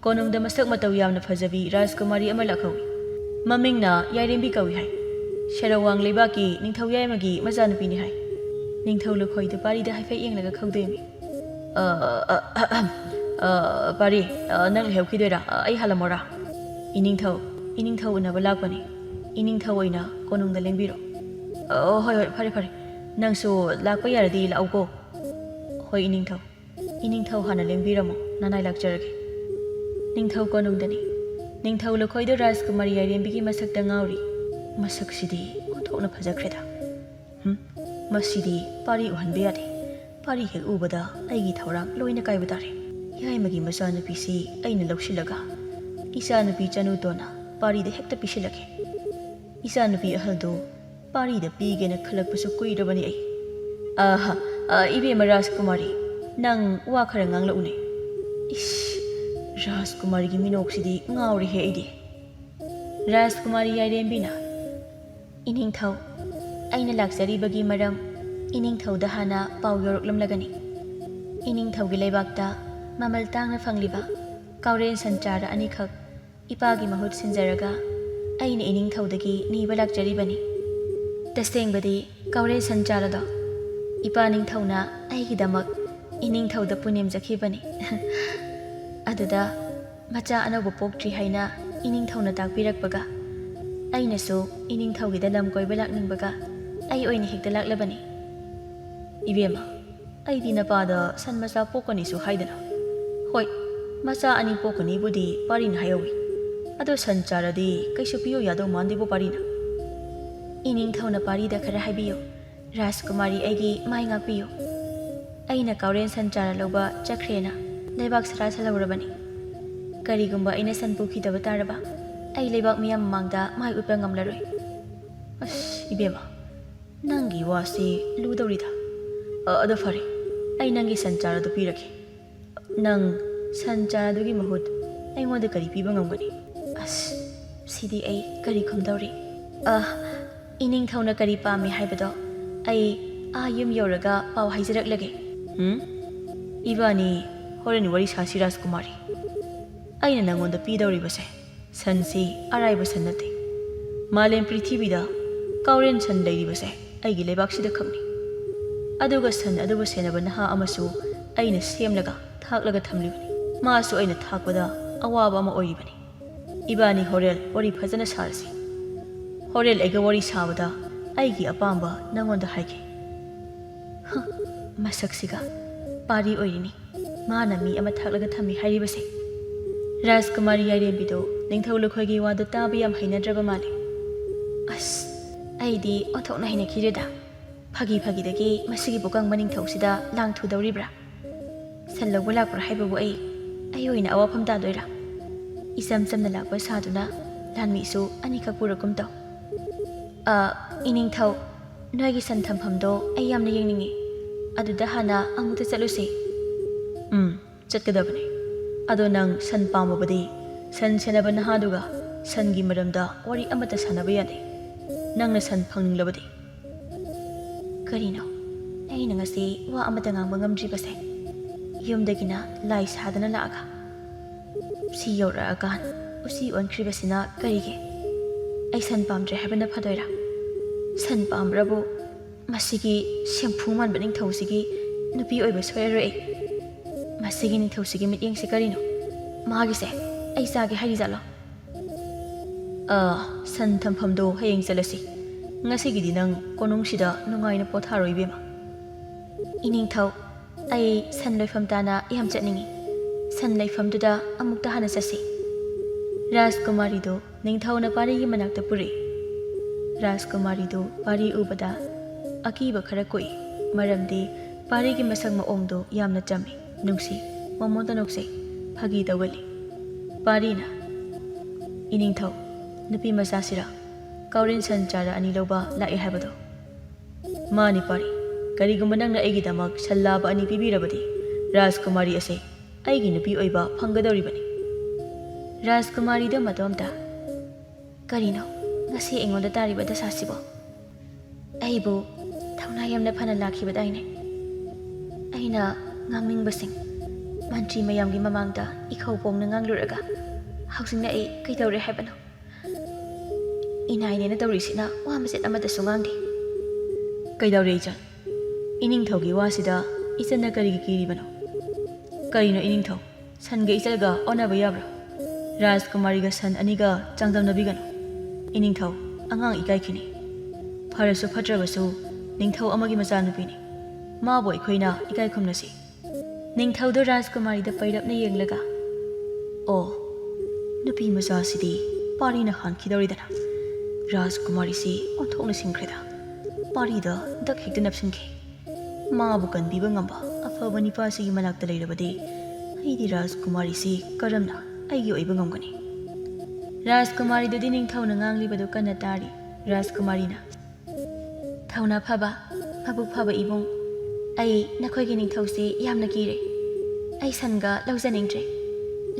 ꯀꯣꯅꯨꯡꯗ ꯃꯁꯛ ꯃꯇꯧ ꯌꯥꯝꯅ ꯐꯖꯕꯤ ꯔꯥꯖꯀꯨꯃꯥꯔꯤ ꯑꯃ ꯂꯥꯛꯍꯧꯏ꯫ ꯃꯃꯤꯡꯅ ꯌꯥꯏꯔꯦꯝꯕꯤ ꯀꯧꯏ ꯍꯥꯏ꯫ ꯁꯦꯔꯧꯋꯥꯡ ꯂꯩꯕꯥꯛꯀꯤ ꯅꯤꯡꯊꯧ ꯌꯥꯏꯃꯒꯤ ꯃꯆꯥꯅꯨꯄꯤꯅꯤ ꯍꯥꯏ꯫ ꯅꯤꯡꯊꯧ ꯂꯨꯈꯣꯏꯗꯨ ꯄꯥꯔꯤꯗ ꯍꯥꯏꯐꯦꯠ ꯌꯦꯡꯂꯒ ꯈꯧꯗꯦꯝꯃꯤ꯫ "ꯑ, ꯑ, ꯑ, ꯑ, ꯄꯥꯔꯤ, ꯑ, ꯅꯪ ꯂꯩꯍꯧꯈꯤꯗꯣꯏꯔꯥ? ꯑ, ꯑꯩ ꯍꯜꯂꯝꯃꯣꯔꯥ?" "ꯏꯅꯤꯡꯊꯧ, ꯏꯅꯤꯡꯊꯧ ꯎꯅꯕ ꯂꯥꯛꯄꯅꯤ꯫ ꯏꯅꯤꯡꯊꯧ ꯑꯣꯏꯅ ꯀꯣꯅꯨꯡꯗ ꯂꯦꯡꯕꯤꯔꯣ꯫" "ꯑ, ꯍꯣꯏ, ꯍꯣꯏ, ꯐꯔꯦ, ꯐꯔꯦ꯫ ꯅꯪꯁꯨ ꯂꯥꯛꯄ ꯌꯥꯔꯗꯤ ꯂꯥꯛꯎꯀꯣ꯫" "ꯍꯣꯏ, ꯏꯅꯤꯡꯊꯧ꯫ ꯏꯅꯤꯡꯊꯧ ꯍꯥꯟꯅ ꯂꯦꯡꯕꯤꯔꯝꯃꯣ, ꯅꯅꯥꯏ ꯂꯥꯛꯆꯔꯒꯦ꯫" ꯅꯤꯡꯊꯧ ꯀꯣꯅꯨꯡꯗꯅꯤ꯫ ꯅꯤꯡꯊꯧ ꯂꯨꯈꯣꯏꯗꯣ ꯔꯥꯖꯀꯨꯃꯥꯔꯤ ꯌꯥꯏꯔꯦꯝꯕꯤꯒꯤ ꯃꯁꯛꯇ ꯉꯥꯎꯔꯤ꯫ ꯃꯁꯛꯁꯤꯗꯤ ꯑꯣꯟꯊꯣꯛꯅ ꯐꯖꯈ꯭ꯔꯦꯗ꯫ ꯍꯨꯝ, ꯃꯁꯤꯗꯤ ꯄꯥꯔꯤ ꯎꯍꯟꯕ ꯌꯥꯗꯦ꯫ ꯄꯥꯔꯤ ꯍꯦꯛ ꯎꯕꯗ ꯑꯩꯒꯤ ꯊꯧꯔꯥꯡ ꯂꯣꯏꯅ ꯀꯥꯏꯕ ꯇꯥꯔꯦ꯫ ꯌꯥꯏꯃꯒꯤ ꯃꯆꯥꯅꯨꯄꯤꯁꯤ ꯑꯩꯅ ꯂꯧꯁꯤꯜꯂꯒ ꯏꯆꯥꯅꯨꯄꯤ ꯆꯅꯨꯇꯣꯟꯅ ꯄꯥꯔꯤꯗ ꯍꯦꯛꯇ ꯄꯤꯁꯤꯜꯂꯒꯦ꯫ ꯏꯆꯥꯅꯨꯄꯤ ꯑꯍꯜꯗꯨ ꯄꯥꯔꯤꯗ ꯄꯤꯒꯦꯅ ꯈꯜꯂꯛꯄꯁꯨ ꯀꯨꯏꯔꯕꯅꯤ ꯑꯩ꯫ ꯑꯍ, ꯑ, ꯏꯕꯦꯝꯃ ꯔꯥꯖꯀꯨꯃꯥꯔꯤ, ꯅꯪ ꯋꯥ ꯈꯔ ꯉꯥꯡꯂꯛꯎꯅꯦ꯫ ꯏꯁ, ꯔꯥꯖꯀꯨꯃꯥꯔꯤꯒꯤ ꯃꯤꯅꯣꯛꯁꯤꯗꯤ ꯉꯥꯎꯔꯦꯍꯦ ꯑꯩꯗꯤ꯫ ꯔꯥꯖꯀꯨꯃꯥꯔꯤ ꯌꯥꯏꯔꯦꯝꯕꯤꯅ, "ꯏꯅꯤꯡꯊꯧ, ꯑꯩꯅ ꯂꯥꯛꯆꯔꯤꯕꯒꯤ ꯃꯔꯝ ꯏꯅꯤꯡꯊꯧꯗ ꯍꯥꯟꯅ ꯄꯥꯎ ꯌꯧꯔꯛꯂꯝꯂꯒꯅꯤ꯫ ꯏꯅꯤꯡꯊꯧꯒꯤ ꯂꯩꯕꯥꯛꯇ ꯃꯃꯜ ꯇꯥꯡꯅ ꯐꯪꯂꯤꯕ ꯀꯥꯎꯔꯦꯟ ꯁꯟ ꯆꯥꯔ ꯑꯅꯤꯈꯛ ꯏꯄꯥꯒꯤ ꯃꯍꯨꯠ ꯁꯤꯟꯖꯔꯒ ꯑꯩꯅ ꯏꯅꯤꯡꯊꯧꯗꯒꯤ ꯅꯤꯕ ꯂꯥꯛꯆꯔꯤꯕꯅꯤ꯫" "ꯇꯁꯦꯡꯕꯗꯤ ꯀꯥꯎꯔꯦꯟ ꯁꯟ ꯆꯥꯔꯗꯣ ꯏꯄꯥ ꯅꯤꯡꯊꯧꯅ ꯑꯩꯒꯤꯗꯃꯛ ꯏꯅꯤꯡꯊꯧꯗ ꯄꯨꯅꯦꯝꯖꯈꯤꯕꯅꯤ꯫" ꯑꯗꯨꯗ ꯃꯆꯥ ꯑꯅꯧꯕ ꯄꯣꯛꯇ꯭ꯔꯤ ꯍꯥꯏꯅ ꯏꯅꯤꯡꯊꯧꯅ ꯇꯥꯛꯄꯤꯔꯛꯄꯒ, ꯑꯩꯅꯁꯨ ꯏꯅꯤꯡꯊꯧꯒꯤꯗ ꯂꯝ ꯀꯣꯏꯕ ꯂꯥꯛꯅꯤꯡꯕꯒ ꯑꯩ ꯑꯣꯏꯅ ꯍꯦꯛꯇ ꯂꯥꯛꯂꯕꯅꯤ꯫ "ꯏꯕꯦꯝꯃ, ꯑꯩꯗꯤ ꯅꯄꯥꯗ ꯁꯟ ꯃꯆꯥ ꯄꯣꯛꯀꯅꯤꯁꯨ ꯍꯥꯏꯗꯅ꯫ ꯍꯣꯏ, ꯃꯆꯥ ꯑꯅꯤ ꯄꯣꯛꯀꯅꯤꯕꯨꯗꯤ ꯄꯥꯔꯤꯅ ꯍꯥꯏꯍꯧꯋꯤ꯫ ꯑꯗꯣ ꯁꯟ ꯆꯥꯔꯗꯤ ꯀꯩꯁꯨ ꯄꯤꯌꯨ ꯌꯥꯗꯧ ꯃꯥꯟꯗꯦꯕꯨ ꯄꯥꯔꯤꯅ?" "ꯏꯅꯤꯡꯊꯧꯅ ꯄꯥꯔꯤꯗ ꯈꯔ ꯍꯥꯏꯕꯤꯌꯨ, ꯔꯥꯖꯀꯨꯃꯥꯔꯤ ꯑꯩꯒꯤ ꯃꯥꯏ ꯉꯥꯛꯄꯤꯌꯨ꯫ ꯑꯩꯅ ꯀꯥꯎꯔꯦꯟ ꯁꯟ ꯆꯥꯔ ꯂꯧꯕ ꯆꯠꯈ꯭ꯔꯦꯅ ꯂꯩꯕꯥꯛ ꯁꯔꯥ ꯁꯜꯍꯧꯔꯕꯅꯤ꯫ ꯀꯔꯤꯒꯨꯝꯕ ꯑꯩꯅ ꯁꯟ ꯄꯨꯈꯤꯗꯕ ꯇꯥꯔꯕ, ꯑꯩ ꯂꯩꯕꯥꯛ ꯃꯤꯌꯥꯝ ꯃꯃꯥꯡꯗ ꯃꯥꯏ ꯎꯠꯄ ꯉꯝꯂꯔꯣꯏ꯫" "ꯑꯁ, ꯏꯕꯦꯝꯃ, ꯅꯪꯒꯤ ꯋꯥꯁꯤ ꯂꯨꯗꯧꯔꯤꯗ꯫ ꯑ, ꯑꯗꯣ ꯐꯔꯦ, ꯑꯩ ꯅꯪꯒꯤ ꯁꯟ ꯆꯥꯔꯗꯨ ꯄꯤꯔꯒꯦ꯫ ꯅꯪ ꯁꯟ ꯆꯥꯔꯗꯨꯒꯤ ꯃꯍꯨꯠ ꯑꯩꯉꯣꯟꯗ ꯀꯔꯤ ꯄꯤꯕ ꯉꯝꯒꯅꯤ?" ꯑꯁ, ꯁꯤꯗꯤ ꯑꯩ ꯀꯔꯤ ꯈꯨꯝꯗꯧꯔꯤ? ꯑ, ꯏꯅꯤꯡꯊꯧꯅ ꯀꯔꯤ ꯄꯥꯝꯃꯤ ꯍꯥꯏꯕꯗꯣ ꯑꯩ ꯑꯥ ꯌꯨꯝ ꯌꯧꯔꯒ ꯄꯥꯎ ꯍꯥꯏꯖꯔꯛꯂꯒꯦ꯫ ꯎꯝ? ꯏꯕꯥꯅꯤ ꯍꯣꯔꯦꯟ ꯋꯥꯔꯤ ꯁꯥꯁꯤ, ꯔꯥꯖꯀꯨꯃꯥꯔꯤ꯫ ꯑꯩꯅ ꯅꯪꯉꯣꯟꯗ ꯄꯤꯗꯧꯔꯤꯕꯁꯦ ꯁꯟꯁꯤ ꯑꯔꯥꯏꯕ ꯁꯟ ꯅꯠꯇꯦ꯫ ꯃꯥꯂꯦꯝ ꯄ꯭ꯔꯤꯊꯤꯕꯤꯗ ꯀꯥꯎꯔꯦꯟ ꯁꯟ ꯂꯩꯔꯤꯕꯁꯦ ꯑꯩꯒꯤ ꯂꯩꯕꯥꯛꯁꯤꯗ ꯈꯛꯅꯤ꯫ ꯑꯗꯨꯒ ꯁꯟ ꯑꯗꯨꯕꯨ ꯁꯦꯟꯅꯕ ꯅꯍꯥ ꯑꯃꯁꯨ ꯑꯩꯅ ꯁꯦꯝꯂꯒ ꯊꯥꯛꯂꯒ ꯊꯝꯂꯤꯕꯅꯤ꯫ ꯃꯥꯁꯨ ꯑꯩꯅ ꯊꯥꯛꯄꯗ ꯑꯋꯥꯕ ꯑꯃ ꯑꯣꯏꯔꯤꯕꯅꯤ꯫ ꯏꯕꯥꯅꯤ ꯍꯣꯔꯦꯟ ꯋꯥꯔꯤ ꯐꯖꯅ ꯁꯥꯔꯁꯤ꯫ ꯍꯣꯔꯦꯟ ꯑꯩꯒ ꯋꯥꯔꯤ ꯁꯥꯕꯗ ꯑꯩꯒꯤ ꯑꯄꯥꯝꯕ ꯅꯪꯉꯣꯟꯗ ꯍꯥꯏꯒꯦ꯫ ꯍ, ꯃꯁꯛꯁꯤꯒ ꯄꯥꯔꯤ ꯑꯣꯏꯔꯤꯅꯤ꯫ ꯃꯥꯅ ꯃꯤ ꯑꯃ ꯊꯥꯛꯂꯒ ꯊꯝꯃꯤ ꯍꯥꯏꯔꯤꯕꯁꯦ꯫ ꯔꯥꯖꯀꯨꯃꯥꯔꯤ ꯌꯥꯏꯔꯦꯝꯕꯤꯗꯣ ꯅꯤꯡꯊꯧ ꯂꯨꯈꯣꯏꯒꯤ ꯋꯥꯗꯣ ꯇꯥꯕ ꯌꯥꯝ ꯍꯩꯅꯗ꯭ꯔꯕ ꯃꯥꯜꯂꯦ꯫ ꯑꯁ, ꯑꯩꯗꯤ ꯑꯣꯟꯊꯣꯛꯅ ꯍꯩꯅꯈꯤꯗ꯭ꯔꯦꯗ꯫ ꯐꯥꯒꯤ ꯐꯥꯒꯤꯗꯒꯤ ꯃꯁꯤꯒꯤ ꯄꯨꯀꯪꯕ ꯅꯤꯡꯊꯧꯁꯤꯗ ꯂꯥꯡ ꯊꯨꯗꯧꯔꯤꯕ꯭ꯔꯥ? ꯁꯟ ꯂꯧꯕ ꯂꯥꯛꯄ꯭ꯔꯥ ꯍꯥꯏꯕꯕꯨ ꯑꯩ, ꯑꯩ ꯑꯣꯏꯅ ꯑꯋꯥꯐꯝ ꯇꯥꯗꯣꯏꯔꯥ? ꯏꯆꯝ ꯆꯝꯅ ꯂꯥꯛꯄ ꯁꯥꯗꯨꯅ ꯂꯥꯟꯃꯤꯁꯨ ꯑꯅꯤꯈꯛ ꯄꯨꯔꯒꯨꯝ ꯇꯧ꯫ ꯑ, ꯏꯅꯤꯡꯊꯧ, ꯅꯣꯏꯒꯤ ꯁꯟ ꯊꯝꯐꯝꯗꯣ ꯑꯩ ꯌꯥꯝꯅ ꯌꯦꯡꯅꯤꯡꯉꯤ꯫ ꯑꯗꯨꯗ ꯍꯥꯟꯅ ꯑꯃꯨꯛꯇ ꯆꯠꯂꯨꯁꯤ꯫ ꯎꯝ, ꯆꯠꯀꯗꯕꯅꯤ꯫ ꯑꯗꯣ ꯅꯪ ꯁꯟ ꯄꯥꯝꯃꯕꯗꯤ ꯁꯟ ꯁꯦꯟꯅꯕ ꯅꯍꯥꯗꯨꯒ ꯁꯟꯒꯤ ꯃꯔꯝꯗ ꯋꯥꯔꯤ ꯑꯃꯠꯇ ꯁꯥꯟꯅꯕ ꯌꯥꯗꯦ꯫ ꯅꯪꯅ ꯁꯟ ꯐꯪꯅꯤꯡꯂꯕꯗꯤ꯫ ꯀꯔꯤꯅꯣ ꯑꯩꯅ ꯉꯁꯤ ꯋꯥ ꯑꯃꯠꯇ ꯉꯥꯡꯕ ꯉꯝꯗ꯭ꯔꯤꯕꯁꯦ? ꯌꯨꯝꯗꯒꯤꯅ ꯂꯥꯏ ꯁꯥꯗꯅ ꯂꯥꯛꯑꯒ ꯁꯤ ꯌꯧꯔꯛꯑꯀꯥꯟ ꯎꯆꯤ ꯑꯣꯟꯈ꯭ꯔꯤꯕꯁꯤꯅ ꯀꯔꯤꯒꯤ? ꯑꯩ ꯁꯟ ꯄꯥꯝꯗ꯭ꯔꯦ ꯍꯥꯏꯕꯅ ꯐꯗꯣꯏꯔꯥ? ꯁꯟ ꯄꯥꯝꯕ꯭ꯔꯕꯨ? ꯃꯁꯤꯒꯤ ꯁꯦꯝꯐꯨ ꯃꯥꯟꯕ ꯅꯤꯡꯊꯧꯁꯤꯒꯤ ꯅꯨꯄꯤ ꯑꯣꯏꯕ ꯁꯣꯏꯔꯔꯣꯏ ꯑꯩ꯫ ꯃꯁꯤꯒꯤ ꯅꯤꯡꯊꯧꯁꯤꯒꯤ ꯃꯤꯠꯌꯦꯡꯁꯤ ꯀꯔꯤꯅꯣ? ꯃꯥꯒꯤꯁꯦ ꯑꯩ ꯆꯥꯒꯦ ꯍꯥꯏꯔꯤꯖꯥꯠꯂꯣ? ꯑ, ꯁꯟ ꯊꯝꯐꯝꯗꯣ ꯍꯌꯦꯡ ꯆꯠꯂꯁꯤ꯫ ꯉꯁꯤꯒꯤꯗꯤ ꯅꯪ ꯀꯣꯅꯨꯡꯁꯤꯗ ꯅꯨꯡꯉꯥꯏꯅ ꯄꯣꯊꯥꯔꯣ, ꯏꯕꯦꯝꯃ꯫ ꯏꯅꯤꯡꯊꯧ, ꯑꯩ ꯁꯟ ꯂꯣꯏꯐꯝ ꯇꯥꯅ ꯌꯥꯝ ꯆꯠꯅꯤꯡꯏ꯫ ꯁꯟ ꯂꯩꯐꯝꯗꯨꯗ ꯑꯃꯨꯛꯇ ꯍꯥꯟꯅ ꯆꯠꯁꯤ꯫ ꯔꯥꯖꯀꯨꯃꯥꯔꯤꯗꯨ ꯅꯤꯡꯊꯧꯅ ꯄꯥꯔꯤꯒꯤ ꯃꯅꯥꯛꯇ ꯄꯨꯔꯛꯏ꯫ ꯔꯥꯖꯀꯨꯃꯥꯔꯤꯗꯨ ꯄꯥꯔꯤ ꯎꯕꯗ ꯑꯀꯤꯕ ꯈꯔ ꯀꯣꯛꯏ, ꯃꯔꯝꯗꯤ ꯄꯥꯔꯤꯒꯤ ꯃꯁꯛ ꯃꯑꯣꯡꯗꯨ ꯌꯥꯝꯅ ꯆꯝꯃꯤ, ꯅꯨꯡꯁꯤ, ꯃꯃꯣꯟꯇ ꯅꯣꯛꯆꯩ, ꯐꯥꯒꯤ ꯇꯧꯒꯜꯂꯤ꯫ ꯄꯥꯔꯤꯅ, "ꯏꯅꯤꯡꯊꯧ, ꯅꯨꯄꯤ ꯃꯆꯥꯁꯤꯔ ꯀꯥꯎꯔꯦꯟ ꯁꯟ ꯆꯥꯔ ꯑꯅꯤ ꯂꯧꯕ ꯂꯥꯛꯑꯦ ꯍꯥꯏꯕꯗꯣ?" "ꯃꯥꯅꯤ ꯄꯥꯔꯤ, ꯀꯔꯤꯒꯨꯝꯕ ꯅꯪꯅ ꯑꯩꯒꯤꯗꯃꯛ ꯁꯟ ꯂꯥꯕ ꯑꯅꯤ ꯄꯤꯕꯤꯔꯕꯗꯤ ꯔꯥꯖꯀꯨꯃꯥꯔꯤ ꯑꯁꯦ ꯑꯩꯒꯤ ꯅꯨꯄꯤ ꯑꯣꯏꯕ ꯐꯪꯒꯗꯧꯔꯤꯕꯅꯤ꯫" ꯔꯥꯖꯀꯨꯃꯥꯔꯤꯗꯨ ꯃꯇꯣꯝꯇ, "ꯀꯔꯤꯅꯣ ꯉꯁꯤ ꯑꯩꯉꯣꯟꯗ ꯇꯥꯔꯤꯕ ꯗꯁꯥꯁꯤꯕꯣ? ꯑꯩꯕꯨ ꯊꯧꯅꯥ ꯌꯥꯝꯅ ꯐꯅ ꯂꯥꯛꯈꯤꯕꯗꯥꯏꯅꯦ? ꯑꯩꯅ ꯉꯥꯡꯅꯤꯡꯕꯁꯤꯡ ꯃꯟꯇ꯭ꯔꯤ ꯃꯌꯥꯝꯒꯤ ꯃꯃꯥꯡꯗ ꯏꯈꯧ ꯄꯣꯡꯅ ꯉꯥꯡꯂꯨꯔꯒ ꯍꯧꯖꯤꯛꯅ ꯑꯩ ꯀꯩꯗꯧꯔꯦ ꯍꯥꯏꯕꯅꯣ? ꯏꯅꯥꯏꯅꯦꯅ ꯇꯧꯔꯤꯁꯤꯅ ꯋꯥ ꯃꯆꯦꯠ ꯑꯃꯠꯇꯁꯨ ꯉꯥꯡꯗꯦ꯫" "ꯀꯩꯗꯧꯔꯦ ꯏꯆꯟ? ꯏꯅꯤꯡꯊꯧꯒꯤ ꯋꯥꯁꯤꯗ ꯏꯆꯟꯅ ꯀꯔꯤꯒꯤ ꯀꯤꯔꯤꯕꯅꯣ? ꯀꯔꯤꯅꯣ ꯏꯅꯤꯡꯊꯧ? ꯁꯟꯒ ꯏꯆꯜꯒ ꯑꯣꯟꯅꯕ ꯌꯥꯕ꯭ꯔꯥ? ꯔꯥꯖꯀꯨꯃꯥꯔꯤꯒ ꯁꯟ ꯑꯅꯤꯒ ꯆꯥꯡꯗꯝꯅꯕꯤꯒꯅꯨ꯫ ꯏꯅꯤꯡꯊꯧ, ꯑꯉꯥꯡ ꯏꯀꯥꯏꯈꯤꯅꯤ꯫ ꯐꯔꯁꯨ ꯐꯠꯇ꯭ꯔꯕꯁꯨ ꯅꯤꯡꯊꯧ ꯑꯃꯒꯤ ꯃꯆꯥꯅꯨꯄꯤꯅꯤ꯫ ꯃꯥꯕꯨ ꯑꯩꯈꯣꯏꯅ ꯏꯀꯥꯏ ꯈꯨꯝꯅꯁꯤ꯫" ꯅꯤꯡꯊꯧꯗꯨ ꯔꯥꯖꯀꯨꯃꯥꯔꯤꯗ ꯄꯩꯔꯞꯅ ꯌꯦꯡꯂꯒ, "ꯑꯣ, ꯅꯨꯄꯤ ꯃꯆꯥꯁꯤꯗꯤ ꯄꯥꯔꯤꯅ ꯍꯥꯟꯈꯤꯗꯧꯔꯤꯗꯅ꯫ ꯔꯥꯖꯀꯨꯃꯥꯔꯤꯁꯤ ꯑꯣꯟꯊꯣꯛꯅ ꯁꯤꯡꯈ꯭ꯔꯦꯗ꯫ ꯄꯥꯔꯤꯗ ꯗꯛ ꯍꯦꯛꯇ ꯅꯞꯁꯤꯟꯈꯤ꯫ ꯃꯥꯕꯨ ꯀꯟꯕꯤꯕ ꯉꯝꯕ ꯑꯐꯕ ꯅꯤꯄꯥꯁꯤꯒꯤ ꯃꯅꯥꯛꯇ ꯂꯩꯔꯕꯗꯤ ꯑꯩꯗꯤ ꯔꯥꯖꯀꯨꯃꯥꯔꯤꯁꯤ ꯀꯔꯝꯅ ꯑꯩꯒꯤ ꯑꯣꯏꯕ ꯉꯝꯒꯅꯤ?" ꯔꯥꯖꯀꯨꯃꯥꯔꯤꯗꯨꯗꯤ ꯅꯤꯡꯊꯧꯅ ꯉꯥꯡꯂꯤꯕꯗꯨ ꯀꯟꯅ ꯇꯥꯔꯤ꯫ ꯔꯥꯖꯀꯨꯃꯥꯔꯤꯅ, "ꯊꯧꯅꯥ ꯐꯕ, ꯃꯕꯨꯛ ꯐꯕ ꯏꯕꯨꯡ, ꯑꯩ ꯅꯈꯣꯏꯒꯤ ꯅꯤꯡꯊꯧꯁꯤ ꯌꯥꯝꯅ ꯀꯤꯔꯦ꯫ ꯑꯩ ꯁꯟꯒ ꯂꯧꯖꯅꯤꯡꯗ꯭ꯔꯦ꯫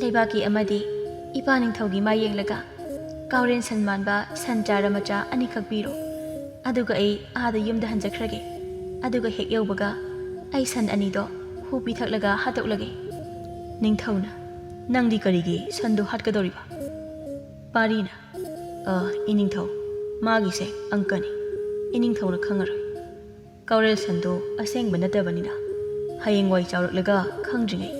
ꯂꯩꯕꯥꯛꯀꯤ ꯑꯃꯗꯤ ꯏꯄꯥ ꯅꯤꯡꯊꯧꯒꯤ ꯃꯥ ꯌꯦꯡꯂꯒ ꯀꯥꯎꯔꯦꯟ ꯁꯟ ꯃꯥꯟꯕ ꯁꯟ ꯆꯥꯔ ꯃꯆꯥ ꯑꯅꯤꯈꯛ ꯄꯤꯔꯣ꯫ ꯑꯗꯨꯒ ꯑꯩ ꯑꯥꯗ ꯌꯨꯝꯗ ꯍꯟꯖꯈ꯭ꯔꯒꯦ꯫ ꯑꯗꯨꯒ ꯍꯦꯛ ꯌꯧꯕꯒ ꯑꯩ ꯁꯟ ꯑꯅꯤꯗꯣ ꯍꯨ ꯄꯤꯊꯛꯂꯒ ꯍꯥꯠꯇꯣꯛꯂꯒꯦ꯫" ꯅꯤꯡꯊꯧꯅ, "ꯅꯪꯗꯤ ꯀꯔꯤꯒꯤ ꯁꯟꯗꯨ ꯍꯥꯠꯀꯗꯧꯔꯤꯕ?" ꯄꯥꯔꯤꯅ, "ꯑ, ꯏꯅꯤꯡꯊꯧ, ꯃꯥꯒꯤꯁꯦ ꯑꯪꯀꯅꯤ꯫ ꯏꯅꯤꯡꯊꯧꯅ ꯈꯪꯉꯔꯣꯏ꯫ ꯀꯥꯎꯔꯦꯜ ꯁꯟꯗꯣ ꯑꯁꯦꯡꯕ ꯅꯠꯇꯕꯅꯤꯅ ꯍꯌꯦꯡꯋꯥꯏ ꯆꯥꯎꯔꯛꯂꯒ ꯈꯪꯗ꯭ꯔꯤꯉꯩ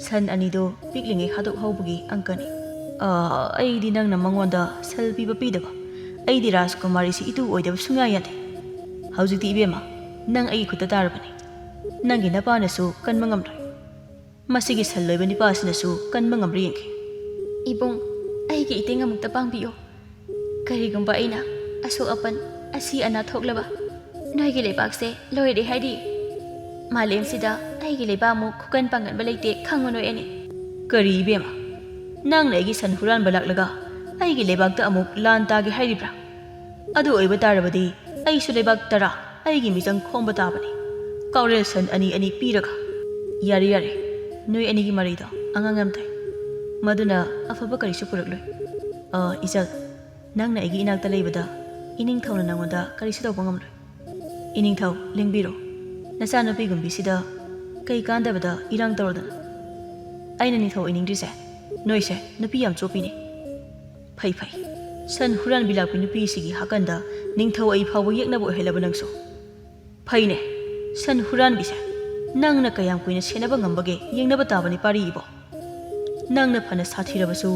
ꯁꯟ ꯑꯅꯤꯗꯣ ꯄꯤꯛꯂꯤꯉꯩ ꯍꯥꯠꯇꯣꯛꯍꯧꯕꯒꯤ ꯑꯪꯀꯅꯤ꯫ ꯑꯥ, ꯑꯩꯗꯤ ꯅꯪꯅ ꯃꯉꯣꯟꯗ ꯁꯜ ꯄꯤꯕ ꯄꯤꯗꯕ, ꯑꯩꯗꯤ ꯔꯥꯖꯀꯨꯃꯥꯔꯤꯁꯤ ꯏꯇꯨ ꯑꯣꯏꯗꯕ ꯁꯨꯡꯌꯥ ꯌꯥꯗꯦ꯫ ꯍꯧꯖꯤꯛꯇꯤ ꯏꯕꯦꯝꯃ, ꯅꯪ ꯑꯩꯒꯤ ꯈꯨꯠꯇ ꯇꯥꯔꯕꯅꯤ꯫ ꯅꯪꯒꯤ ꯅꯄꯥꯅꯁꯨ ꯀꯟꯕ ꯉꯝꯂꯣꯏ꯫ ꯃꯁꯤꯒꯤ ꯁꯟ ꯂꯣꯏꯕ ꯅꯤꯄꯥ ꯑꯁꯤꯅꯁꯨ ꯀꯟꯕ ꯉꯝꯕ꯭ꯔꯥ ꯌꯦꯡꯒꯦ꯫ ꯏꯕꯨꯡ, ꯑꯩꯒꯤ ꯏꯇꯦꯡ ꯑꯃꯨꯛꯇ ꯄꯥꯡꯕꯤꯌꯣ꯫ ꯀꯔꯤꯒꯨꯝꯕ ꯑꯩꯅ ꯑꯁꯣꯛ ꯑꯄꯟ, ꯑꯁꯤ ꯑꯅꯥ ꯊꯣꯛꯂꯕ, ꯅꯣꯏꯒꯤ ꯂꯩꯕꯥꯛꯁꯦ ꯂꯣꯏꯔꯦ ꯍꯥꯏꯔꯤ꯫ ꯃꯥꯂꯦꯝꯁꯤꯗ ꯑꯩꯒꯤ ꯂꯩꯕꯥꯛꯃꯨꯛ ꯈꯨꯀꯟ ꯄꯥꯡꯒꯟꯕ ꯂꯩꯇꯦ, ꯈꯪꯉꯨ ꯅꯣꯏ ꯑꯅꯤ꯫ ꯀꯔꯤ ꯏꯕꯦꯝꯃ, ꯅꯪꯅ ꯑꯩꯒꯤ ꯁꯟ ꯍꯨꯔꯥꯟꯕ ꯂꯥꯛꯂꯒ ꯑꯩꯒꯤ ꯂꯩꯕꯥꯛꯇ ꯑꯃꯨꯛ ꯂꯥꯟ ꯇꯥꯒꯦ ꯍꯥꯏꯔꯤꯕ꯭ꯔꯥ? ꯑꯗꯨ ꯑꯣꯏꯕ ꯇꯥꯔꯕꯗꯤ ꯑꯩꯁꯨ ꯂꯩꯕꯥꯛ ꯇꯔꯥ ꯑꯩꯒꯤ ꯃꯤꯆꯪ ꯈꯣꯝꯕ ꯇꯥꯕꯅꯤ, ꯀꯥꯎꯔꯦꯜ ꯁꯟ ꯑꯅꯤ ꯑꯅꯤ ꯄꯤꯔꯒ꯫ ꯌꯥꯔꯦ, ꯌꯥꯔꯦ, ꯅꯣꯏ ꯑꯅꯤꯒꯤ ꯃꯔꯩꯗꯣ ꯑꯉꯥꯡ ꯌꯥꯝ ꯊꯥꯏ꯫ ꯃꯗꯨꯅ ꯑꯐꯕ ꯀꯔꯤꯁꯨ ꯄꯨꯔꯛꯂꯣꯏ꯫ ꯑ, ꯏꯆꯜ, ꯅꯪꯅ ꯑꯩꯒꯤ ꯏꯅꯥꯛꯇ ꯂꯩꯕꯗ ꯏꯅꯤꯡꯊꯧꯅ ꯅꯪꯉꯣꯟꯗ ꯀꯔꯤꯁꯨ ꯇꯧꯕ ꯉꯝꯂꯣꯏ꯫ ꯏꯅꯤꯡꯊꯧ, ꯂꯦꯡꯕꯤꯔꯣ꯫ ꯅꯆꯥꯅꯨꯄꯤꯒꯨꯝꯕꯤꯁꯤꯗ ꯀꯩ ꯀꯥꯟꯗꯕꯗ ꯏꯔꯥꯡ ꯇꯧꯔꯗꯅ? ꯑꯩꯅ ꯅꯤꯡꯊꯧ ꯑꯣꯏꯅꯤꯡꯗ꯭ꯔꯤꯁꯦ, ꯅꯣꯏꯁꯦ ꯅꯨꯄꯤ ꯌꯥꯝ ꯆꯣꯞꯄꯤꯅꯦ꯫ ꯐꯩ, ꯐꯩ꯫ ꯁꯟ ꯍꯨꯔꯥꯟꯕꯤ ꯂꯥꯛꯄꯤ ꯅꯨꯄꯤꯁꯤꯒꯤ ꯍꯥꯀꯟꯗ ꯅꯤꯡꯊꯧ ꯑꯩ ꯐꯥꯎꯕ ꯌꯦꯛꯅꯕ ꯑꯣꯏꯍꯜꯂꯕ ꯅꯪꯁꯨ꯫ ꯐꯩꯅꯦ, ꯁꯟ ꯍꯨꯔꯥꯟꯕꯤꯁꯦ꯫ ꯅꯪꯅ ꯀꯌꯥꯝ ꯀꯨꯏꯅ ꯁꯦꯟꯅꯕ ꯉꯝꯕꯒꯦ ꯌꯦꯡꯅꯕ ꯇꯥꯕꯅꯤ, ꯄꯥꯔꯤ ꯏꯕꯣ꯫ ꯅꯪꯅ ꯐꯅ ꯁꯥꯊꯤꯔꯕꯁꯨ,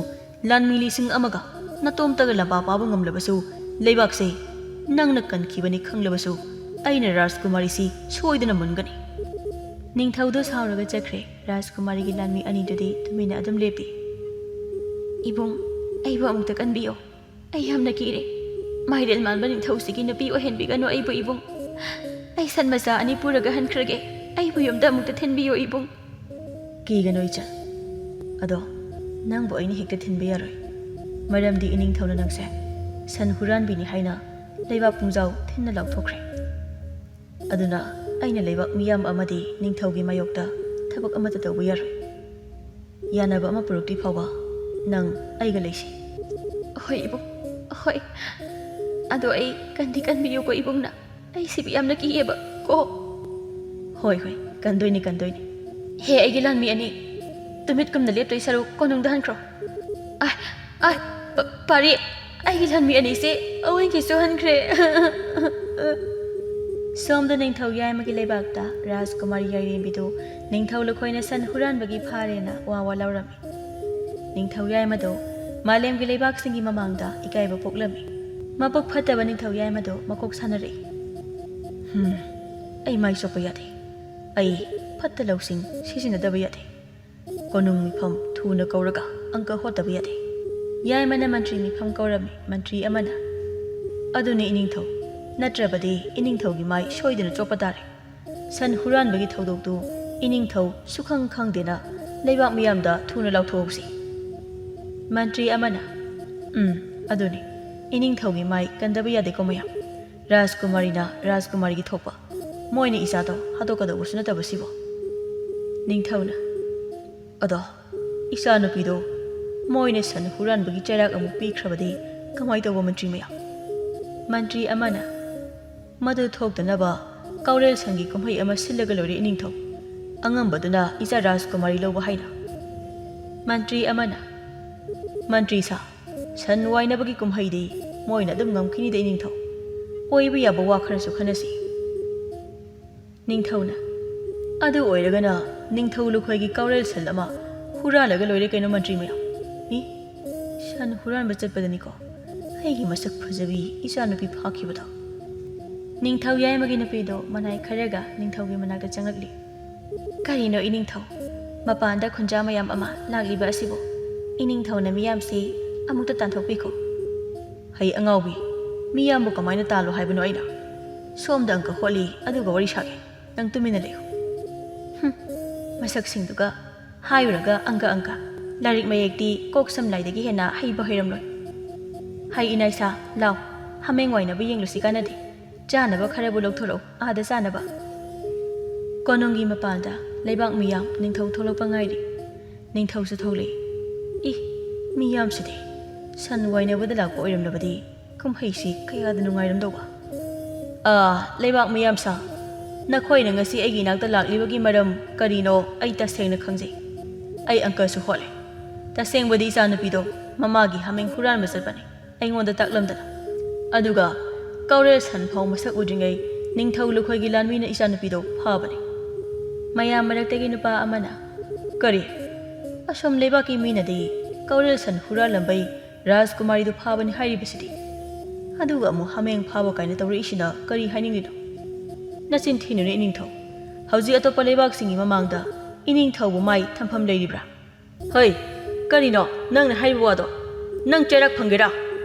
ꯂꯥꯟꯃꯤ ꯂꯤꯁꯤꯡ ꯑꯃꯒ ꯅꯇꯣꯝꯇꯒ ꯂꯝꯕꯥ ꯄꯥꯕ ꯉꯝꯂꯕꯁꯨ, ꯂꯩꯕꯥꯛꯁꯦ ꯅꯪꯅ ꯀꯟꯈꯤꯕꯅꯤ ꯈꯪꯂꯕꯁꯨ, ꯑꯩꯅ ꯔꯥꯖꯀꯨꯃꯥꯔꯤꯁꯤ ꯁꯣꯏꯗꯅ ꯃꯨꯟꯒꯅꯤ꯫ ꯅꯤꯡꯊꯧꯗꯣ ꯁꯥꯎꯔꯒ ꯆꯠꯈ꯭ꯔꯦ꯫ ꯔꯥꯖꯀꯨꯃꯥꯔꯤꯒꯤ ꯂꯥꯟꯃꯤ ꯑꯅꯤꯗꯨꯗꯤ ꯇꯨꯃꯤꯟꯅ ꯑꯗꯨꯝ ꯂꯦꯞꯄꯤ꯫ ꯏꯕꯨꯡ, ꯑꯩꯕꯨ ꯑꯃꯨꯛꯇ ꯀꯟꯕꯤꯌꯣ꯫ ꯑꯩ ꯌꯥꯝꯅ ꯀꯤꯔꯦ꯫ ꯃꯥꯏꯔꯦꯟ ꯃꯥꯟꯕ ꯅꯤꯡꯊꯧꯁꯤꯒꯤ ꯅꯨꯄꯤ ꯑꯣꯏꯍꯟꯕꯤꯒꯅꯨ ꯑꯩꯕꯨ, ꯏꯕꯨꯡ꯫ ꯑꯩ ꯁꯟ ꯃꯆꯥ ꯑꯅꯤ ꯄꯨꯔꯒ ꯍꯟꯈ꯭ꯔꯒꯦ꯫ ꯑꯩꯕꯨ ꯌꯨꯝꯗ ꯑꯃꯨꯛꯇ ꯊꯤꯟꯕꯤꯌꯣ, ꯏꯕꯨꯡ꯫ ꯀꯤꯒꯅꯨ, ꯏꯆꯟ꯫ ꯑꯗꯣ ꯅꯪꯕꯨ ꯑꯩꯅ ꯍꯦꯛꯇ ꯊꯤꯟꯕ ꯌꯥꯔꯣꯏ, ꯃꯔꯝꯗꯤ ꯏꯅꯤꯡꯊꯧꯅ ꯅꯪꯁꯦ ꯁꯟ ꯍꯨꯔꯥꯟꯕꯤꯅꯤ ꯍꯥꯏꯅ ꯂꯩꯕꯥꯛ ꯄꯨꯡꯖꯥꯎ ꯊꯤꯟꯅ ꯂꯥꯎꯊꯣꯛꯈ꯭ꯔꯦ꯫ ꯑꯗꯨꯅ ꯑꯩꯅ ꯂꯩꯕꯥꯛ ꯃꯤꯌꯥꯝ ꯑꯃꯗꯤ ꯅꯤꯡꯊꯧꯒꯤ ꯃꯥꯌꯣꯛꯇ ꯊꯕꯛ ꯑꯃꯠꯇ ꯇꯧꯕ ꯌꯥꯔꯣꯏ꯫ ꯌꯥꯅꯕ ꯑꯃ ꯄꯨꯔꯛꯇ꯭ꯔꯤ ꯐꯥꯎꯕ ꯅꯪ ꯑꯩꯒ ꯂꯩꯁꯤ꯫ ꯍꯣꯏ, ꯏꯕꯨꯡ, ꯍꯣꯏ꯫ ꯑꯗꯣ ꯑꯩ ꯀꯟꯗꯤ ꯀꯟꯕꯤꯌꯨꯀꯣ, ꯏꯕꯨꯡꯅ꯫ ꯑꯩ ꯁꯤꯕꯨ ꯌꯥꯝꯅ ꯀꯤꯑꯦꯕ ꯀꯣ꯫ ꯍꯣꯏ, ꯍꯣꯏ, ꯀꯟꯗꯣꯏꯅꯤ, ꯀꯟꯗꯣꯏꯅꯤ꯫ ꯍꯦ, ꯑꯩꯒꯤ ꯂꯥꯟꯃꯤ ꯑꯅꯤ, ꯇꯨꯃꯤꯠ ꯀꯨꯝꯅ ꯂꯦꯞꯇꯣꯏ ꯁꯔꯨꯛ ꯀꯣꯅꯨꯡꯗ ꯍꯟꯈ꯭ꯔꯣ꯫ ꯑꯥꯏ, ꯑꯥꯏ, ꯄ-, ꯄꯥꯔꯤ, ꯑꯩꯒꯤ ꯂꯥꯟꯃꯤ ꯑꯅꯤꯁꯦ ꯑꯋꯣꯏꯒꯤꯁꯨ ꯍꯟꯈ꯭ꯔꯦ꯫ ꯁꯣꯝꯗ ꯅꯤꯡꯊꯧ ꯌꯥꯏꯃꯒꯤ ꯂꯩꯕꯥꯛꯇ ꯔꯥꯖꯀꯨꯃꯥꯔꯤ ꯌꯥꯏꯔꯦꯝꯕꯤꯗꯨ ꯅꯤꯡꯊꯧ ꯂꯨꯈꯣꯏꯅ ꯁꯟ ꯍꯨꯔꯥꯟꯕꯒꯤ ꯐꯥꯔꯦꯅ ꯋꯥ ꯋꯥ ꯂꯥꯎꯔꯝꯃꯤ꯫ ꯅꯤꯡꯊꯧ ꯌꯥꯏꯃꯗꯨ ꯃꯥꯂꯦꯝꯒꯤ ꯂꯩꯕꯥꯛꯁꯤꯡꯒꯤ ꯃꯃꯥꯡꯗ ꯏꯀꯥꯏꯕ ꯄꯣꯛꯂꯝꯃꯤ꯫ ꯃꯄꯨꯛ ꯐꯠꯇꯕ ꯅꯤꯡꯊꯧ ꯌꯥꯏꯃꯗꯨ ꯃꯀꯣꯛ ꯁꯥꯟꯅꯔꯛꯏ꯫ "ꯍꯝ, ꯑꯩ ꯃꯥꯏ ꯆꯣꯞꯄ ꯌꯥꯗꯦ꯫ ꯑꯩ ꯐꯠꯇ ꯂꯧꯁꯤꯡ ꯁꯤꯖꯤꯟꯅꯗꯕ ꯌꯥꯗꯦ꯫ ꯀꯣꯅꯨꯡ ꯃꯤꯐꯝ ꯊꯨꯅ ꯀꯧꯔꯒ ꯑꯪꯀ ꯍꯣꯠꯇꯕ ꯌꯥꯗꯦ꯫" ꯌꯥꯏꯃꯅ ꯃꯟꯇ꯭ꯔꯤ ꯃꯤꯐꯝ ꯀꯧꯔꯝꯃꯤ꯫ ꯃꯟꯇ꯭ꯔꯤ ꯑꯃꯅ, "ꯑꯗꯨꯅꯤ ꯏꯅꯤꯡꯊꯧ, ꯅꯠꯇ꯭ꯔꯕꯗꯤ ꯏꯅꯤꯡꯊꯧꯒꯤ ꯃꯥꯏ ꯁꯣꯏꯗꯅ ꯆꯣꯞꯄ ꯇꯥꯔꯦ꯫ ꯁꯟ ꯍꯨꯔꯥꯟꯕꯒꯤ ꯊꯧꯗꯣꯛꯇꯨ ꯏꯅꯤꯡꯊꯧ ꯁꯨꯈꯪ ꯈꯪꯗꯦꯅ ꯂꯩꯕꯥꯛ ꯃꯤꯌꯥꯝꯗ ꯊꯨꯅ ꯂꯥꯎꯊꯣꯛꯍꯧꯁꯤ꯫" ꯃꯟꯇ꯭ꯔꯤ ꯑꯃꯅ, "ꯎꯝ, ꯑꯗꯨꯅꯤ꯫ ꯏꯅꯤꯡꯊꯧꯒꯤ ꯃꯥꯏ ꯀꯟꯗꯕ ꯌꯥꯗꯦꯀꯣ ꯃꯌꯥꯝ꯫ ꯔꯥꯖꯀꯨꯃꯥꯔꯤꯅ ꯔꯥꯖꯀꯨꯃꯥꯔꯤꯒꯤ ꯊꯣꯛꯄ꯫ ꯃꯣꯏꯅ ꯏꯆꯥꯗꯣ ꯍꯥꯠꯇꯣꯛꯀꯗꯧꯕꯁꯨ ꯅꯠꯇꯕ ꯁꯤꯕꯣ꯫" ꯅꯤꯡꯊꯧꯅ, "ꯑꯗꯣ, ꯏꯆꯥꯅꯨꯄꯤꯗꯣ ꯃꯣꯏꯅ ꯁꯟ ꯍꯨꯔꯥꯟꯕꯒꯤ ꯆꯩꯔꯥꯛ ꯑꯃꯨꯛ ꯄꯤꯈ꯭ꯔꯕꯗꯤ ꯀꯃꯥꯏ ꯇꯧꯕ, ꯃꯟꯇ꯭ꯔꯤ ꯃꯌꯥꯝ?" ꯃꯟꯇ꯭ꯔꯤ ꯑꯃꯅ, "ꯃꯗꯨ ꯊꯣꯛꯇꯅꯕ ꯀꯥꯎꯔꯦꯜ ꯁꯟꯒꯤ ꯀꯨꯝꯍꯩ ꯑꯃ ꯁꯤꯜꯂꯒ ꯂꯣꯏꯔꯦ ꯏꯅꯤꯡꯊꯧ꯫ ꯑꯉꯝꯕꯗꯨꯅ ꯏꯆꯥ ꯔꯥꯖꯀꯨꯃꯥꯔꯤ ꯂꯧꯕ ꯍꯥꯏꯅ꯫" ꯃꯟꯇ꯭ꯔꯤ ꯑꯃꯅ, "ꯃꯟꯇ꯭ꯔꯤ ꯁꯥ, ꯁꯟ ꯋꯥꯏꯅꯕꯒꯤ ꯀꯨꯝꯍꯩꯗꯤ ꯃꯣꯏꯅ ꯑꯗꯨꯝ ꯉꯝꯈꯤꯅꯤꯗ ꯏꯅꯤꯡꯊꯧ꯫ ꯑꯣꯏꯕ ꯌꯥꯕ ꯋꯥ ꯈꯔꯁꯨ ꯈꯟꯅꯁꯤ꯫" ꯅꯤꯡꯊꯧꯅ, "ꯑꯗꯨ ꯑꯣꯏꯔꯒꯅ ꯅꯤꯡꯊꯧ ꯂꯨꯈꯣꯏꯒꯤ ꯀꯥꯎꯔꯦꯜ ꯁꯟ ꯑꯃ ꯍꯨꯔꯥꯜꯂꯒ ꯂꯣꯏꯔꯦ ꯀꯩꯅꯣ, ꯃꯟꯇ꯭ꯔꯤ ꯃꯌꯥꯝ꯫ ꯃꯤ ꯁꯟ ꯍꯨꯔꯥꯟꯕ ꯆꯠꯄꯗꯅꯤꯀꯣ ꯑꯩꯒꯤ ꯃꯁꯛ ꯐꯖꯕꯤ ꯏꯆꯥꯅꯨꯄꯤ ꯐꯥꯈꯤꯕꯗꯣ꯫" ꯅꯤꯡꯊꯧ ꯌꯥꯏꯃꯒꯤ ꯅꯨꯄꯤꯗꯣ ꯃꯅꯥꯏ ꯈꯔꯒ ꯅꯤꯡꯊꯧꯒꯤ ꯃꯅꯥꯛꯇ ꯆꯪꯂꯛꯂꯤ꯫ "ꯀꯔꯤꯅꯣ ꯏꯅꯤꯡꯊꯧ? ꯃꯄꯥꯟꯗ ꯈꯨꯟꯖꯥ ꯃꯌꯥꯝ ꯑꯃ ꯂꯥꯛꯂꯤꯕ ꯑꯁꯤꯕꯨ? ꯏꯅꯤꯡꯊꯧꯅ ꯃꯤꯌꯥꯝꯁꯤ ꯑꯃꯨꯛꯇ ꯇꯥꯟꯊꯣꯛꯄꯤꯈꯣ꯫" "ꯍꯩ ꯑꯉꯥꯎꯕꯤ, ꯃꯤꯌꯥꯝꯕꯨ ꯀꯃꯥꯏꯅ ꯇꯥꯜꯂꯣ ꯍꯥꯏꯕꯅꯣ ꯑꯩꯅ? ꯁꯣꯝꯗ ꯑꯪꯀ ꯍꯣꯠꯂꯤ, ꯑꯗꯨꯒ ꯋꯥꯔꯤ ꯁꯥꯒꯦ꯫ ꯅꯪ ꯇꯨꯃꯤꯟꯅ ꯂꯩꯌꯨ꯫" "ꯍꯨꯝ, ꯃꯁꯛꯁꯤꯡꯗꯨꯒ ꯍꯥꯏꯔꯨꯔꯒ ꯑꯪꯀ ꯑꯪꯀ꯫ ꯂꯥꯏꯔꯤꯛ ꯃꯌꯦꯛꯇꯤ ꯀꯣꯛ ꯁꯝ ꯂꯥꯏꯗꯒꯤ ꯍꯦꯟꯅ ꯍꯩꯕ ꯍꯩꯔꯝꯂꯣꯏ꯫ ꯍꯩ ꯏꯅꯥꯏꯁꯥ, ꯂꯥꯎ, ꯍꯥꯃꯦꯡ ꯋꯥꯏꯅꯕ ꯌꯦꯡꯂꯨꯁꯤ ꯀꯥꯟꯅꯗꯦ꯫ ꯆꯥꯅꯕ ꯈꯔꯕꯨ ꯂꯧꯊꯣꯔꯛꯎ, ꯑꯥꯗ ꯆꯥꯅꯕ꯫" ꯀꯣꯅꯨꯡꯒꯤ ꯃꯄꯥꯟꯗ ꯂꯩꯕꯥꯛ ꯃꯤꯌꯥꯝ ꯅꯤꯡꯊꯧ ꯊꯣꯛꯂꯛꯄ ꯉꯥꯏꯔꯤ꯫ ꯅꯤꯡꯊꯧꯁꯨ ꯊꯣꯛꯂꯛꯏ꯫ ꯏ, ꯃꯤꯌꯥꯝꯁꯤꯗꯤ ꯁꯟ ꯋꯥꯏꯅꯕꯗ ꯂꯥꯛꯄ ꯑꯣꯏꯔꯝꯂꯕꯗꯤ ꯀꯨꯝꯍꯩꯁꯤ ꯀꯌꯥꯗ ꯅꯨꯡꯉꯥꯏꯔꯝꯗꯧꯕ꯫ ꯑꯥ, ꯂꯩꯕꯥꯛ ꯃꯤꯌꯥꯝꯁꯥ, ꯅꯈꯣꯏꯅ ꯉꯁꯤ ꯑꯩꯒꯤ ꯏꯅꯥꯛꯇ ꯂꯥꯛꯂꯤꯕꯒꯤ ꯃꯔꯝ ꯀꯔꯤꯅꯣ ꯑꯩ ꯇꯁꯦꯡꯅ ꯈꯪꯖꯩ꯫ ꯑꯩ ꯑꯪꯀꯁꯨ ꯍꯣꯠꯂꯦ꯫ ꯇꯁꯦꯡꯕꯗꯤ ꯏꯆꯥꯅꯨꯄꯤꯗꯣ ꯃꯃꯥꯒꯤ ꯍꯥꯃꯦꯡ ꯍꯨꯔꯥꯟꯕ ꯆꯠꯄꯅꯤ, ꯑꯩꯉꯣꯟꯗ ꯇꯥꯛꯂꯝꯗꯅ꯫ ꯑꯗꯨꯒ ꯀꯧꯔꯦꯜ ꯁꯟ ꯐꯥꯎ ꯃꯁꯛ ꯎꯗ꯭ꯔꯤꯉꯩ "ꯅꯤꯡꯊꯧ ꯂꯨꯈꯣꯏꯒꯤ ꯂꯥꯟꯃꯤꯅ ꯏꯆꯥꯅꯨꯄꯤꯗꯣ ꯐꯥꯕꯅꯤ꯫" ꯃꯌꯥꯝ ꯃꯔꯛꯇꯒꯤ ꯅꯨꯄꯥ ꯑꯃꯅ, "ꯀꯔꯤ? ꯑꯁꯣꯝ ꯂꯩꯕꯥꯛꯀꯤ ꯃꯤꯅꯗꯤ ꯀꯧꯔꯦꯜ ꯁꯟ ꯍꯨꯔꯥꯜꯂꯝꯕꯩ ꯔꯥꯖꯀꯨꯃꯥꯔꯤꯗꯨ ꯐꯥꯕꯅꯤ ꯍꯥꯏꯔꯤꯕꯁꯤꯗꯤ꯫ ꯑꯗꯨꯒ ꯑꯃꯨꯛ ꯍꯥꯃꯦꯡ ꯐꯥꯕ ꯀꯥꯏꯅ ꯇꯧꯔꯛꯏꯁꯤꯅ ꯀꯔꯤ ꯍꯥꯏꯅꯤꯡꯂꯤꯅꯣ? ꯅꯆꯤꯟ ꯊꯤꯅꯨꯅꯦ ꯏꯅꯤꯡꯊꯧ꯫ ꯍꯧꯖꯤꯛ ꯑꯇꯣꯞꯄ ꯂꯩꯕꯥꯛꯁꯤꯡꯒꯤ ꯃꯃꯥꯡꯗ ꯏꯅꯤꯡꯊꯧꯕꯨ ꯃꯥꯏ ꯊꯝꯐꯝ ꯂꯩꯔꯤꯕ꯭ꯔꯥ?" "ꯍꯣꯏ, ꯀꯔꯤꯅꯣ ꯅꯪꯅ ꯍꯥꯏꯔꯤꯕ ꯋꯥꯗꯣ? ꯅꯪ ꯆꯩꯔꯥꯛ ꯐꯪꯒꯦꯔꯥ?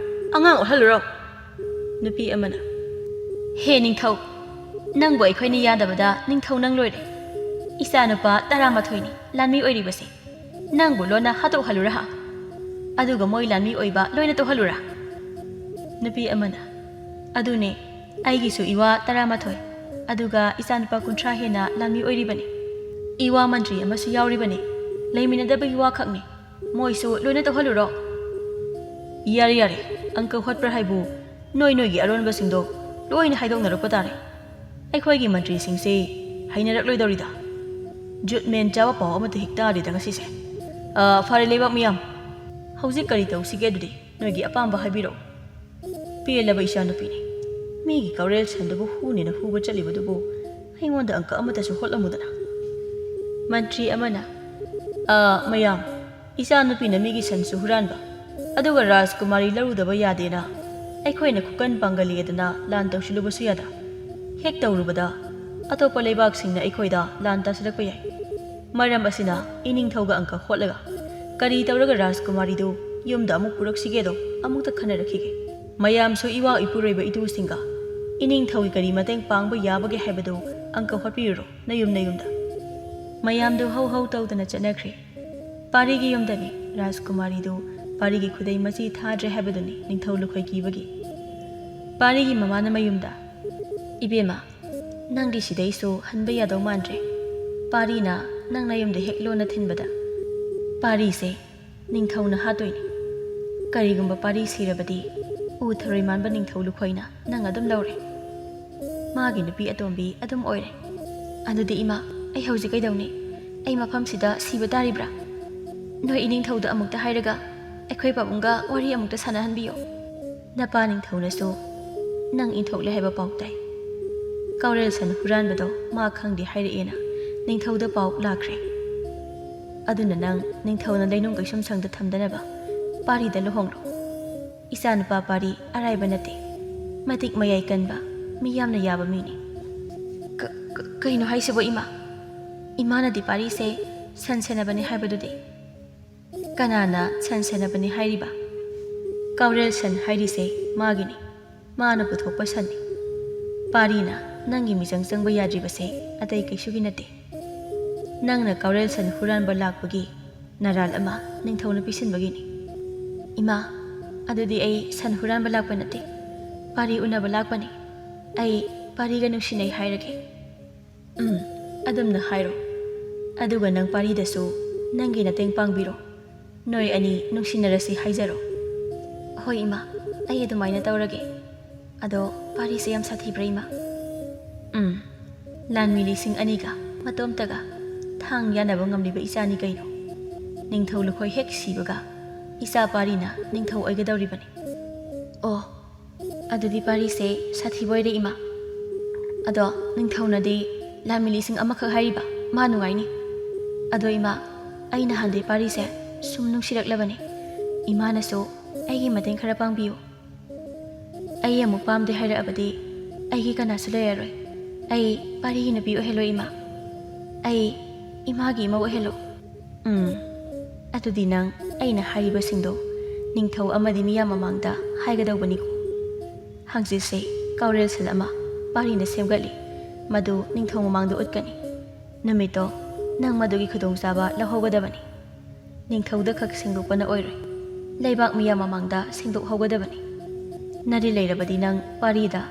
ꯑꯉꯥꯡ ꯑꯣꯠꯍꯜꯂꯨꯔꯣ?" ꯅꯨꯄꯤ ꯑꯃꯅ, "ꯍꯦ ꯅꯤꯡꯊꯧ, ꯅꯪꯕꯨ ꯑꯩꯈꯣꯏꯅ ꯌꯥꯗꯕꯗ ꯅꯤꯡꯊꯧ ꯅꯪ ꯂꯣꯏꯔꯦ꯫ ꯏꯆꯥꯅꯨꯄꯥ ꯇꯔꯥꯃꯥꯊꯣꯏꯅꯤ ꯂꯥꯟꯃꯤ ꯑꯣꯏꯔꯤꯕꯁꯦ, ꯅꯪꯕꯨ ꯂꯣꯟꯅ ꯍꯥꯠꯇꯣꯛꯍꯜꯂꯨꯔꯥ ꯍꯥ? ꯑꯗꯨꯒ ꯃꯣꯏ ꯂꯥꯟꯃꯤ ꯑꯣꯏꯕ ꯂꯣꯏꯅ ꯇꯣꯛꯍꯜꯂꯨꯔꯥ?" ꯅꯨꯄꯤ ꯑꯃꯅ, "ꯑꯗꯨꯅꯦ, ꯑꯩꯒꯤꯁꯨ ꯏꯋꯥ ꯇꯔꯥꯃꯥꯊꯣꯏ, ꯑꯗꯨꯒ ꯏꯆꯥꯅꯨꯄꯥ ꯀꯨꯟꯊ꯭ꯔꯥ ꯍꯦꯟꯅ ꯂꯥꯟꯃꯤ ꯑꯣꯏꯔꯤꯕꯅꯤ꯫ ꯏꯋꯥ ꯃꯟꯇ꯭ꯔꯤ ꯑꯃꯁꯨ ꯌꯥꯎꯔꯤꯕꯅꯤ꯫ ꯂꯩꯃꯤꯟꯅꯗꯕꯒꯤ ꯋꯥ ꯈꯛꯅꯤ꯫ ꯃꯣꯏꯁꯨ ꯂꯣꯏꯅ ꯇꯣꯛꯍꯜꯂꯨꯔꯣ?" "ꯌꯥꯔꯦ, ꯌꯥꯔꯦ, ꯑꯪꯀ ꯍꯣꯠꯄ꯭ꯔꯥ ꯍꯥꯏꯕꯨ ꯅꯣꯏ ꯅꯣꯏꯒꯤ ꯑꯔꯣꯟꯕꯁꯤꯡꯗꯣ ꯂꯣꯏꯅ ꯍꯥꯏꯗꯣꯛꯅꯔꯛꯄ ꯇꯥꯔꯦ꯫ ꯑꯩꯈꯣꯏꯒꯤ ꯃꯟꯇ꯭ꯔꯤꯁꯤꯡꯁꯤ ꯍꯩꯅꯔꯛꯂꯣꯏꯗꯧꯔꯤꯗ꯫ ꯖꯨꯠ ꯃꯦꯟ ꯆꯥꯕ ꯄꯥꯎ ꯑꯃꯠꯇ ꯍꯦꯛ ꯇꯥꯔꯤꯗ ꯉꯁꯤꯁꯦ꯫ ꯑ, ꯐꯔꯦ ꯂꯩꯕꯥꯛ ꯃꯤꯌꯥꯝ, ꯍꯧꯖꯤꯛ ꯀꯔꯤ ꯇꯧꯁꯤꯒꯦ ꯑꯗꯨꯗꯤ? ꯅꯣꯏꯒꯤ ꯑꯄꯥꯝꯕ ꯍꯥꯏꯕꯤꯔꯛꯎ꯫" "ꯄꯦꯜꯂꯕ ꯏꯆꯥꯅꯨꯄꯤꯅꯤ꯫ ꯃꯤꯒꯤ ꯀꯧꯔꯦꯜ ꯁꯟꯗꯨꯕꯨ ꯍꯨꯅꯦꯅ ꯍꯨꯕ ꯆꯠꯂꯤꯕꯗꯨꯕꯨ ꯑꯩꯉꯣꯟꯗ ꯑꯪꯀ ꯑꯃꯠꯇꯁꯨ ꯍꯣꯠꯂꯝꯃꯨꯗꯅ꯫" ꯃꯟꯇ꯭ꯔꯤ ꯑꯃꯅ, "ꯑ, ꯃꯌꯥꯝ, ꯏꯆꯥꯅꯨꯄꯤꯅ ꯃꯤꯒꯤ ꯁꯟꯁꯨ ꯍꯨꯔꯥꯟꯕ, ꯑꯗꯨꯒ ꯔꯥꯖꯀꯨꯃꯥꯔꯤ ꯂꯧꯔꯨꯗꯕ ꯌꯥꯗꯦꯅ ꯑꯩꯈꯣꯏꯅ ꯈꯨꯀꯟ ꯄꯥꯡꯒꯜꯂꯤꯗꯅ ꯂꯥꯟ ꯇꯧꯁꯤꯜꯂꯨꯕꯁꯨ ꯌꯥꯗ꯫ ꯍꯦꯛ ꯇꯧꯔꯨꯕꯗ ꯑꯇꯣꯞꯄ ꯂꯩꯕꯥꯛꯁꯤꯡꯅ ꯑꯩꯈꯣꯏꯗ ꯂꯥꯟ ꯇꯥꯁꯤꯜꯂꯛꯄ ꯌꯥꯏ꯫ ꯃꯔꯝ ꯑꯁꯤꯅ ꯏꯅꯤꯡꯊꯧꯒ ꯑꯪꯀ ꯍꯣꯠꯂꯒ ꯀꯔꯤ ꯇꯧꯔꯒ ꯔꯥꯖꯀꯨꯃꯥꯔꯤꯗꯨ ꯌꯨꯝꯗ ꯑꯃꯨꯛ ꯄꯨꯔꯛꯁꯤꯒꯦꯗꯣ ꯑꯃꯨꯛꯇ ꯈꯟꯅꯔꯛꯈꯤꯒꯦ꯫ ꯃꯌꯥꯝꯁꯨ ꯏꯋꯥ ꯏꯄꯨꯔꯣꯏꯕ ꯏꯇꯨꯁꯤꯡꯒ ꯏꯅꯤꯡꯊꯧꯒꯤ ꯀꯔꯤ ꯃꯇꯦꯡ ꯄꯥꯡꯕ ꯌꯥꯕꯒꯦ ꯍꯥꯏꯕꯗꯨ ꯑꯪꯀ ꯍꯣꯠꯄꯤꯔꯨꯔꯣ ꯅꯌꯨꯝ ꯅꯌꯨꯝꯗ꯫" ꯃꯌꯥꯝꯗꯨ ꯍꯧ ꯍꯧ ꯇꯧꯗꯅ ꯆꯠꯅꯈ꯭ꯔꯦ꯫ ꯄꯥꯔꯤꯒꯤ ꯌꯨꯝꯗꯅꯤ ꯔꯥꯖꯀꯨꯃꯥꯔꯤꯗꯨ ꯄꯥꯔꯤꯒꯤ ꯈꯨꯗꯩ ꯃꯆꯤ ꯊꯥꯗ꯭ꯔꯦ ꯍꯥꯏꯕꯗꯨꯅꯤ ꯅꯤꯡꯊꯧ ꯂꯨꯈꯣꯏ ꯀꯤꯕꯒꯤ꯫ ꯄꯥꯔꯤꯒꯤ ꯃꯃꯥꯅ ꯃꯌꯨꯝꯗ, "ꯏꯕꯦꯝꯃ, ꯅꯪꯒꯤ ꯁꯤꯗꯩꯁꯨ ꯍꯟꯕ ꯌꯥꯗꯧ ꯃꯥꯟꯗ꯭ꯔꯦ꯫ ꯄꯥꯔꯤꯅ ꯅꯪ ꯅꯌꯨꯝꯗ ꯍꯦꯛ ꯂꯣꯟꯅ ꯊꯤꯟꯕꯗ ꯄꯥꯔꯤꯁꯦ ꯅꯤꯡꯊꯧꯅ ꯍꯥꯠꯇꯣꯏꯅꯤ꯫ ꯀꯔꯤꯒꯨꯝꯕ ꯄꯥꯔꯤ ꯁꯤꯔꯕꯗꯤ ꯎ ꯊꯔꯣꯏ ꯃꯥꯟꯕ ꯅꯤꯡꯊꯧ ꯂꯨꯈꯣꯏꯅ ꯅꯪ ꯑꯗꯨꯝ ꯂꯧꯔꯦ꯫ ꯃꯥꯒꯤ ꯅꯨꯄꯤ ꯑꯇꯣꯝꯕꯤ ꯑꯗꯨꯝ ꯑꯣꯏꯔꯦ꯫ ꯑꯗꯨꯗꯤ ꯏꯃꯥ, ꯑꯩ ꯍꯧꯖꯤꯛ ꯀꯩꯗꯧꯅꯤ? ꯑꯩ ꯃꯐꯝꯁꯤꯗ ꯁꯤꯕ ꯇꯥꯔꯤꯕ꯭ꯔꯥ? ꯅꯣꯏ ꯏꯅꯤꯡꯊꯧꯗ ꯑꯃꯨꯛꯇ ꯍꯥꯏꯔꯒ ꯑꯩꯈꯣꯏ ꯄꯥꯕꯨꯡꯒ ꯋꯥꯔꯤ ꯑꯃꯨꯛꯇ ꯁꯥꯟꯅꯍꯟꯕꯤꯌꯣ꯫ ꯅꯄꯥ ꯅꯤꯡꯊꯧꯅꯁꯨ ꯅꯪ ꯏꯟꯊꯣꯛꯂꯦ ꯍꯥꯏꯕ ꯄꯥꯎ ꯇꯥꯏ꯫" ꯀꯥꯎꯔꯦꯜ ꯁꯟ ꯍꯨꯔꯥꯟꯕꯗꯣ ꯃꯥ ꯈꯪꯗꯦ ꯍꯥꯏꯔꯛꯑꯦꯅ ꯅꯤꯡꯊꯧꯗ ꯄꯥꯎ ꯂꯥꯛꯈ꯭ꯔꯦ꯫ ꯑꯗꯨꯅ ꯅꯪ ꯅꯤꯡꯊꯧꯅ ꯂꯩꯅꯨꯡ ꯀꯩꯁꯨꯝꯁꯪꯗ ꯊꯝꯗꯅꯕ ꯄꯥꯔꯤꯗ ꯂꯨꯍꯣꯡꯂꯣ꯫ ꯏꯆꯥꯅꯨꯄꯥ ꯄꯥꯔꯤ ꯑꯔꯥꯏꯕ ꯅꯠꯇꯦ꯫ ꯃꯇꯤꯛ ꯃꯌꯥꯏ ꯀꯟꯕ, ꯃꯤ ꯌꯥꯝꯅ ꯌꯥꯕ ꯃꯤꯅꯤ꯫ ꯀ-, ꯀ-, ꯀꯩꯅꯣ ꯍꯥꯏꯁꯤꯕꯣ, ꯏꯃꯥ? ꯏꯃꯥꯅꯗꯤ ꯄꯥꯔꯤꯁꯦ ꯁꯟ ꯁꯦꯟꯅꯕꯅꯤ ꯍꯥꯏꯕꯗꯨꯗꯤ? ꯀꯅꯥꯅ ꯁꯟ ꯁꯦꯟꯅꯕꯅꯤ ꯍꯥꯏꯔꯤꯕ? ꯀꯥꯎꯔꯦꯜ ꯁꯟ ꯍꯥꯏꯔꯤꯁꯦ ꯃꯥꯒꯤꯅꯤ꯫ ꯃꯥꯅ ꯄꯨꯊꯣꯛꯄ ꯁꯟꯅꯤ꯫ ꯄꯥꯔꯤꯅ ꯅꯪꯒꯤ ꯃꯤꯆꯪ ꯆꯪꯕ ꯌꯥꯗ꯭ꯔꯤꯕꯁꯦ ꯑꯇꯩ ꯀꯩꯁꯨꯒꯤ ꯅꯠꯇꯦ꯫ ꯅꯪꯅ ꯀꯥꯎꯔꯦꯜ ꯁꯟ ꯍꯨꯔꯥꯟꯕ ꯂꯥꯛꯄꯒꯤ ꯅꯔꯥꯜ ꯑꯃ ꯅꯤꯡꯊꯧꯅ ꯄꯤꯁꯤꯟꯕꯒꯤꯅꯤ꯫ ꯏꯃꯥ, ꯑꯗꯨꯗꯤ ꯑꯩ ꯁꯟ ꯍꯨꯔꯥꯟꯕ ꯂꯥꯛꯄ ꯅꯠꯇꯦ, ꯄꯥꯔꯤ ꯎꯅꯕ ꯂꯥꯛꯄꯅꯤ꯫ ꯑꯩ ꯄꯥꯔꯤꯒ ꯅꯨꯡꯁꯤꯅꯩ ꯍꯥꯏꯔꯒꯦ꯫ ꯎꯝ, ꯑꯗꯨꯝꯅ ꯍꯥꯏꯔꯣ꯫ ꯑꯗꯨꯒ ꯅꯪ ꯄꯥꯔꯤꯗꯁꯨ ꯅꯪꯒꯤ ꯃꯇꯦꯡ ꯄꯥꯡꯕꯤꯔꯣ꯫ ꯅꯣꯏ ꯑꯅꯤ ꯅꯨꯡꯁꯤꯅꯔꯁꯤ ꯍꯥꯏꯖꯔꯣ꯫ ꯍꯣꯏ ꯏꯃꯥ, ꯑꯩ ꯑꯗꯨꯃꯥꯏꯅ ꯇꯧꯔꯒꯦ꯫ ꯑꯗꯣ ꯄꯥꯔꯤꯁꯦ ꯌꯥꯝ ꯁꯥꯊꯤꯕ꯭ꯔꯥ ꯏꯃꯥ? ꯎꯝ, ꯂꯥꯟꯃꯤ ꯂꯤꯁꯤꯡ ꯑꯅꯤꯒ ꯃꯇꯣꯝꯇꯒ ꯊꯥꯡ ꯌꯥꯅꯕ ꯉꯝꯂꯤꯕ ꯏꯆꯥꯅꯤ ꯀꯩꯅꯣ꯫ ꯅꯤꯡꯊꯧ ꯂꯨꯈꯣꯏ ꯍꯦꯛ ꯁꯤꯕꯒ ꯏꯆꯥ ꯄꯥꯔꯤꯅ ꯅꯤꯡꯊꯧ ꯑꯣꯏꯒꯗꯧꯔꯤꯕꯅꯤ꯫ ꯑꯣ, ꯑꯗꯨꯗꯤ ꯄꯥꯔꯤꯁꯦ ꯁꯥꯊꯤꯕ ꯑꯣꯏꯔꯦ ꯏꯃꯥ꯫ ꯑꯗꯣ ꯅꯤꯡꯊꯧꯅꯗꯤ ꯂꯥꯟꯃꯤ ꯂꯤꯁꯤꯡ ꯑꯃꯈꯛ ꯍꯥꯏꯔꯤꯕ, ꯃꯥ ꯅꯨꯡꯉꯥꯏꯅꯤ꯫ ꯑꯗꯣ ꯏꯃꯥ, ꯑꯩ ꯅꯍꯥꯟꯗꯩ ꯄꯥꯔꯤꯁꯦ ꯁꯨꯝ ꯅꯨꯡꯁꯤꯔꯛꯂꯕꯅꯤ꯫ ꯏꯃꯥꯅꯁꯨ ꯑꯩꯒꯤ ꯃꯇꯦꯡ ꯈꯔ ꯄꯥꯡꯕꯤꯌꯨ꯫ ꯑꯩ ꯑꯃꯨꯛ ꯄꯥꯝꯗꯦ ꯍꯥꯏꯔꯛꯑꯕꯗꯤ ꯑꯩꯒꯤ ꯀꯅꯥꯁꯨ ꯂꯩꯔꯔꯣꯏ꯫ ꯑꯩ ꯄꯥꯔꯤꯒꯤ ꯅꯨꯄꯤ ꯑꯣꯏꯍꯜꯂꯣ ꯏꯃꯥ꯫ ꯑꯩ ꯏꯃꯥꯒꯤ ꯏꯃꯧ ꯑꯣꯏꯍꯜꯂꯣ꯫ ꯎꯝ, ꯑꯗꯨꯗꯤ ꯅꯪ ꯑꯩꯅ ꯍꯥꯏꯔꯤꯕꯁꯤꯡꯗꯣ ꯅꯤꯡꯊꯧ ꯑꯃꯗꯤ ꯃꯤꯌꯥꯝ ꯃꯃꯥꯡꯗ ꯍꯥꯏꯒꯗꯧꯕꯅꯤꯀꯣ꯫ ꯍꯪꯆꯤꯠꯁꯦ ꯀꯥꯎꯔꯦꯜ ꯁꯟ ꯑꯃ ꯄꯥꯔꯤꯅ ꯁꯦꯝꯒꯠꯂꯤ꯫ ꯃꯗꯨ ꯅꯤꯡꯊꯧ ꯃꯃꯥꯡꯗ ꯎꯠꯀꯅꯤ꯫ ꯅꯨꯃꯤꯠꯇꯣ ꯅꯪ ꯃꯗꯨꯒꯤ ꯈꯨꯗꯣꯡꯆꯥꯕ ꯂꯧꯍꯧꯒꯗꯕꯅꯤ꯫ ꯅꯤꯡꯊꯧꯗ ꯈꯛ ꯁꯦꯡꯗꯣꯛꯄꯅ ꯑꯣꯏꯔꯣꯏ, ꯂꯩꯕꯥꯛ ꯃꯤꯌꯥꯝ ꯃꯃꯥꯡꯗ ꯁꯦꯡꯗꯣꯛꯍꯧꯒꯗꯕꯅꯤ꯫ ꯅꯔꯤ ꯂꯩꯔꯕꯗꯤ ꯅꯪ ꯄꯥꯔꯤꯗ